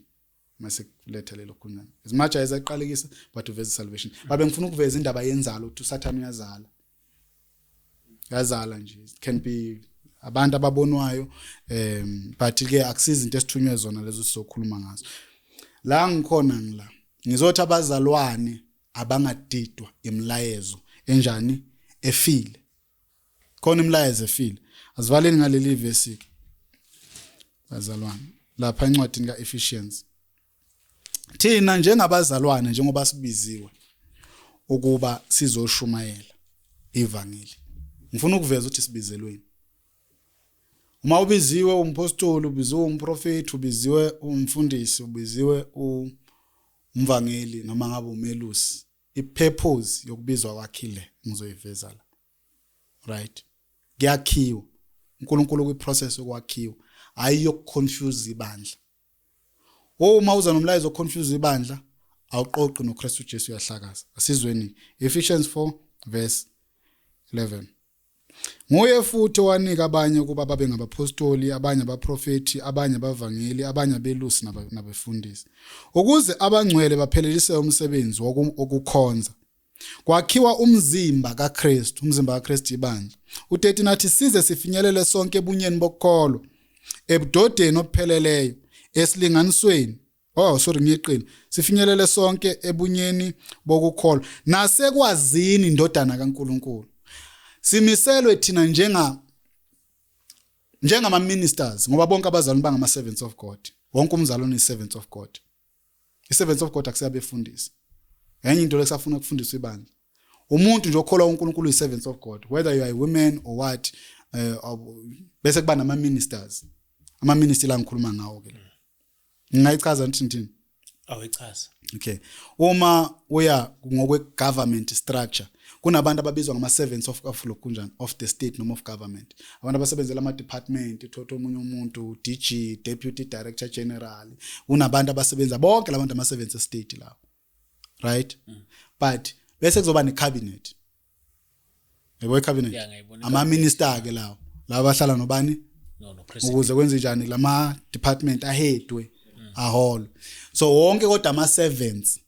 mase kuletha lelo khuluma, as much as aqalekisa, but uveza salvation. Babe ngifuna ukuveza indaba yenzalo, ukuthi uSathane uyazala, yazala nje. It can be abantu ababonwayo, but ke akusizi into esithunywe zona lezo sizokhuluma ngazo la. Ngikhona ngila ngizothi abazalwane abangadidwa imilayezo enjani efile. Khona imilayezo efile. Asivaleni ngaleli verse ke bazalwane, lapha encwadini kaEphesians. Thina njengabazalwane, njengoba sibiziwe ukuba sizoshumayela ivangeli, ngifuna ukuveza ukuthi sibizelweni. Uma ubiziwe umpostoli, ubiziwe umprofeti, ubiziwe umfundisi, ubiziwe umvangeli, noma ngabe umelusi, ipurpose yokubizwa kwakhe le ngizoyiveza la. Right, kuyakhiwa uNkulunkulu kwiprocess yokwakhiwa, hayi yokuconfuse ibandla. Uma uza nomlayezo oconfuse ibandla, awuqoqi noKristu Jesu, uyahlakaza. Asizweni Ephesians 4 verse 11. Nguye futhi owanika abanye ukuba babe ngabapostoli, abanye abaprofeti, abanye abavangeli, abanye abelusi nabefundisi, ukuze abangcwele baphelelise umsebenzi wokukhonza, kwakhiwa umzimba kaKristu. Umzimba kaKristu ibandla. U13 athi size sifinyelele sonke ebunyeni bokukholwa, ebudodeni obupheleleyo, Esilinganisweni, oh sorry, ngiyeqile, sifinyelele sonke ebunyeni bokukholwa nasekwazini indodana kaNkuluNkulu. Simiselwe thina njengama ministers, ngoba bonke abazalwane bangama servants of God. Wonke umzalwane is servants of God. I servants of God akusiyabefundisi. Enye into lesafuna ukufundiswa ibandla, umuntu nje okholwa uNkulunkulu is servants of God, whether you are a woman or what. Bese kuba nama ministers, ama ministry la ngikhuluma ngawo ke, ngingayichaza ngithi ngithini? Awichaza. Okay, uma uya ngokwe government structure, kunabantu ababizwa ngama servants of lokunjani, of the state noma of government, abantu abasebenzela ama department, thotha omunye umuntu DG, deputy director general. Kunabantu abasebenza bonke labantu, ama servants state lawo, right? But bese kuzoba ne cabinet, yebo, i cabinet. Yeah, ngiyayibona. Ama minister ke lawo, laba bahlala nobani? No, president. Ukuze kwenze njani lama department ahedwe, aholo. So wonke kodwa ama servants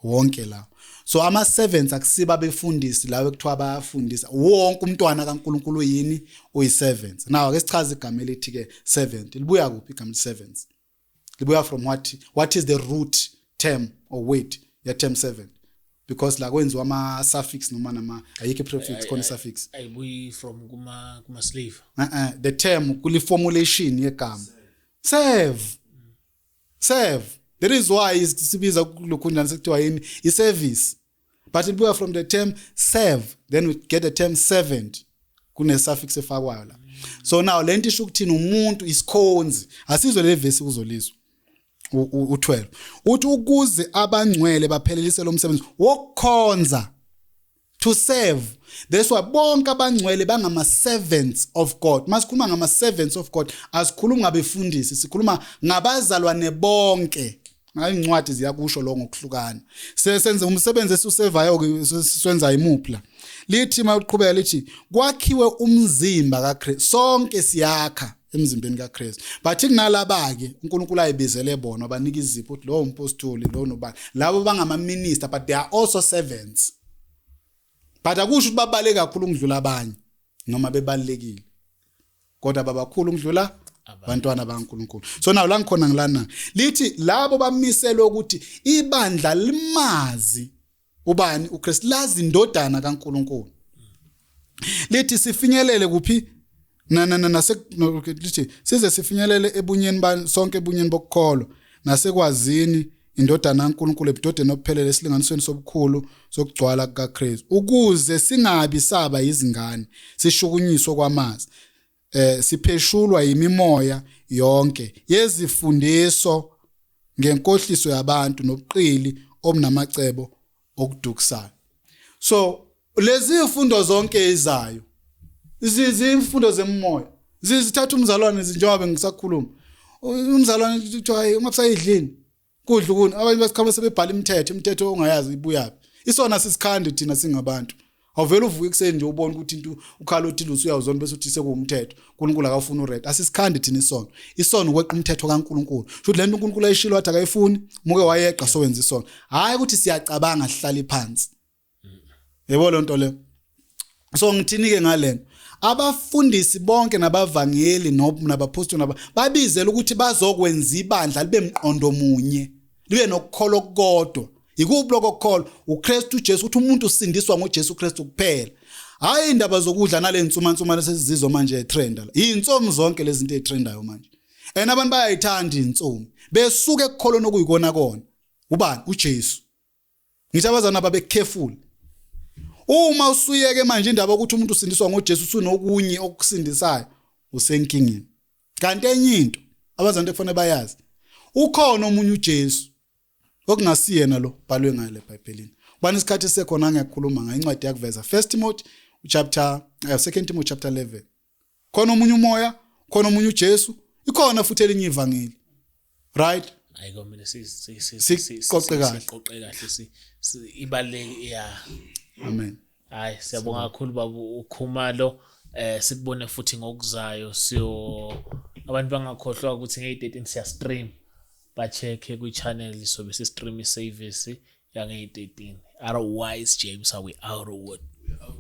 wonke lawo. So ama servants akusiba befundisi lawo ekuthiwa bayafundisa. Wonke umntwana kaNkuluNkulu yini? Uyi servants. Now ake sichaze igama elithi ke servant. Libuya kuphi igama servants? Libuya from what? What is the root term or word ya term servant? Because la kwenziwa ama suffix noma nama, ayikho prefix khona, suffix. Ayibuyi from kuma slave. The term kuli formulation yegama serve, serve. That is why sibiza lokhu njani, sekuthiwa yini, i service, but it buya from the term serve, then we get the term servant, kune suffix efakwayo la. So now lento isho ukuthini? Umuntu isikhonzi. Asizwe le verse, uzolizwa u12 uthi ukuze abangcwele baphelelise lo msebenzi wokukhonza, to serve. That's why bonke abangcwele bangama servants of God. Masikhuluma ngama servants of God, asikhulumi ngabefundisi, sikhuluma ngabazalwane bonke. Ngayo incwadi ziyakusho lo ngokuhlukana. Sesenze umsebenzi esiusevayo ke, siwenza imuphi la? Lithi mawuqhubeka lithi kwakhiwe umzimba kaKristu. Sonke siyakha emzimbeni kaKristu, but kunalaba ke uNkulunkulu ayibizele bona, abanika izipho, uthi lo umpostoli, lo nobani, labo bangama minister, but they are also servants. But akusho ukuthi babale kakhulu ukudlula abanye noma bebalekile, kodwa babakhulu ukudlula abantwana bakaNkuluNkulu. So now la ngikhona ngilana, lithi labo bamiselwe ukuthi ibandla limazi ubani? uKristu, lazi indodana kaNkuluNkulu. Lithi sifinyelele kuphi? Na na na nase no, okay, lithi size sifinyelele ebunyeni ba sonke, ebunyeni bokukholwa nasekwazini indodana kaNkuluNkulu, ebudodeni obuphelele, esilinganisweni sobukhulu sokugcwala kukaKristu, ukuze singabi saba izingane sishukunyiswa kwamazi, sipheshulwa yimimoya yonke yezifundiso ngenkohliso yabantu nobuqili obunamacebo okudukisayo. So lezi zifundo zonke ezayo zizifundo zemoya, zizithatha umzalwane, njengoba ngisakhuluma, umzalwane kuthiwa hayi, ungabusayidlini kudla ukuni. Abanye basikhama sebebhala imithetho, imithetho ongayazi ibuyaphi. Isona sisikhandi thina singabantu. Awuvele uvuke ekuseni nje ubone ukuthi into ukhala othile usuyawuzona, bese uthi sekuwumthetho, uNkulunkulu akafuni ured. Asisikhandi thina isono. Isono ukweqa umthetho kaNkulunkulu. Shuthi lento uNkulunkulu ayishilo wathi akayifuni, muke wayeqa, sowenza isono. Hayi ukuthi siyacabanga sihlale phansi, yebo, lonto le. So ngithini ke ngalento? Abafundisi bonke nabavangeli nabapostoli naba babizela ukuthi bazokwenza ibandla libe mqondo munye, libe nokukholwa okukodwa. Ikuphi lokho kukholwa? uKristu Jesu, ukuthi umuntu usindiswa ngoJesu Kristu kuphela, hayi indaba zokudla nale nsuma nsuma lesizizwa manje trend la. Insomi zonke lezi zinto ezitrendayo manje, and abantu bayayithanda insomi, besuke ekukholweni okuyikona kona. Ubani? uJesu. Ngithi abazana babe careful. Uma usuyeke manje indaba ukuthi umuntu usindiswa ngoJesu, usunokunye okusindisayo, usenkingeni. Kanti enye into abazana kufanele bayazi, ukhona omunye uJesu okungasiyena lo bhalwe ngayo leBhayibhelini. Ubani isikhathi sekhona ngiyakhuluma ngayo, incwadi yakuveza, First Timothy chapter, Second Timothy chapter 11. Khona omunye umoya, khona omunye uJesu, ikhona futhi elinye ivangeli, right? Ayiko mina Siqoqe kahle. Siqoqe kahle, ibaluleke ya. Amen. Hayi, siyabonga kakhulu baba uKhumalo. Sikubone futhi ngokuzayo. Siyo abantu bangakhohlwa ukuthi nge-13 siya stream, ba-check kwi-channel, sobe si-stream i-service yange-13. Otherwise, James, are we out or what?